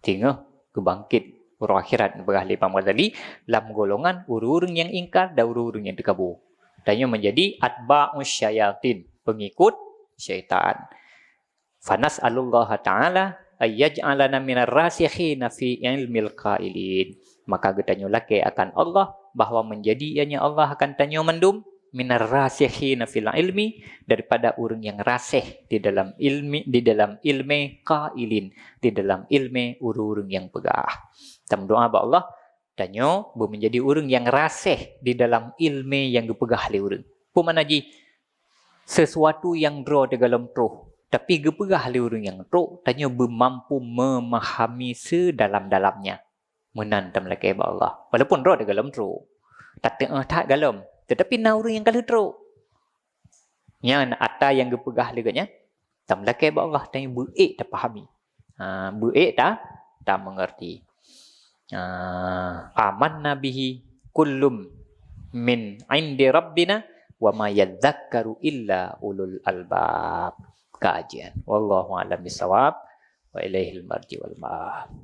Singoh geubangkét uroe akhirat, peugah lé Imam Ghazali, lam golongan ureuëng-ureuëng nyang ingkar dan ureuëng-ureuëng nyang teukabu. Tanyoe menjadi atba'us syayatin, pengikut syaitan. Fanas'alullaha ta'ala ayyaj'alana minar rasikhina fi ilmil qailin. Maka geutanyoe lakée akan Allah bahwa menjadi ianya Allah akan tanyoe mandum minar rasikhina fil ilmi, daripada ureuëng yang rasih di dalam ilmi, di dalam ilmu qailin, di dalam ilmu ureuëng-ureuëng yang peugah. Tameudoa bak Allah, tanyoe beumeunjadi ureuëng yang rasih di dalam ilmu yang geupeugah lé ureuëng. Peue makna jih? Sesuatu yang droe teugalom troh, tapi geupeugah lé ureuëng nyang troh, tanyoe beumampu memahami sedalam-dalamnya. Meunan tameulakée bak Allah. Walaupun droe teugalom troh, tateu'oh that galom, tetapi na ureuëng nyang ka lheueh troh. Nyan ata nyang geupeugah lé geuhnyan, tameulakée bak Allah, tanyoe beuék tapahami. Ha, beuék ta, tameungerti. Ha, amanna bihi kullum min indi rabbina wa ma yadzakkaru illa ulul albab. Kajian. Wallahu a'lam bishawab. Wa ilaihil marji wal ma'ab.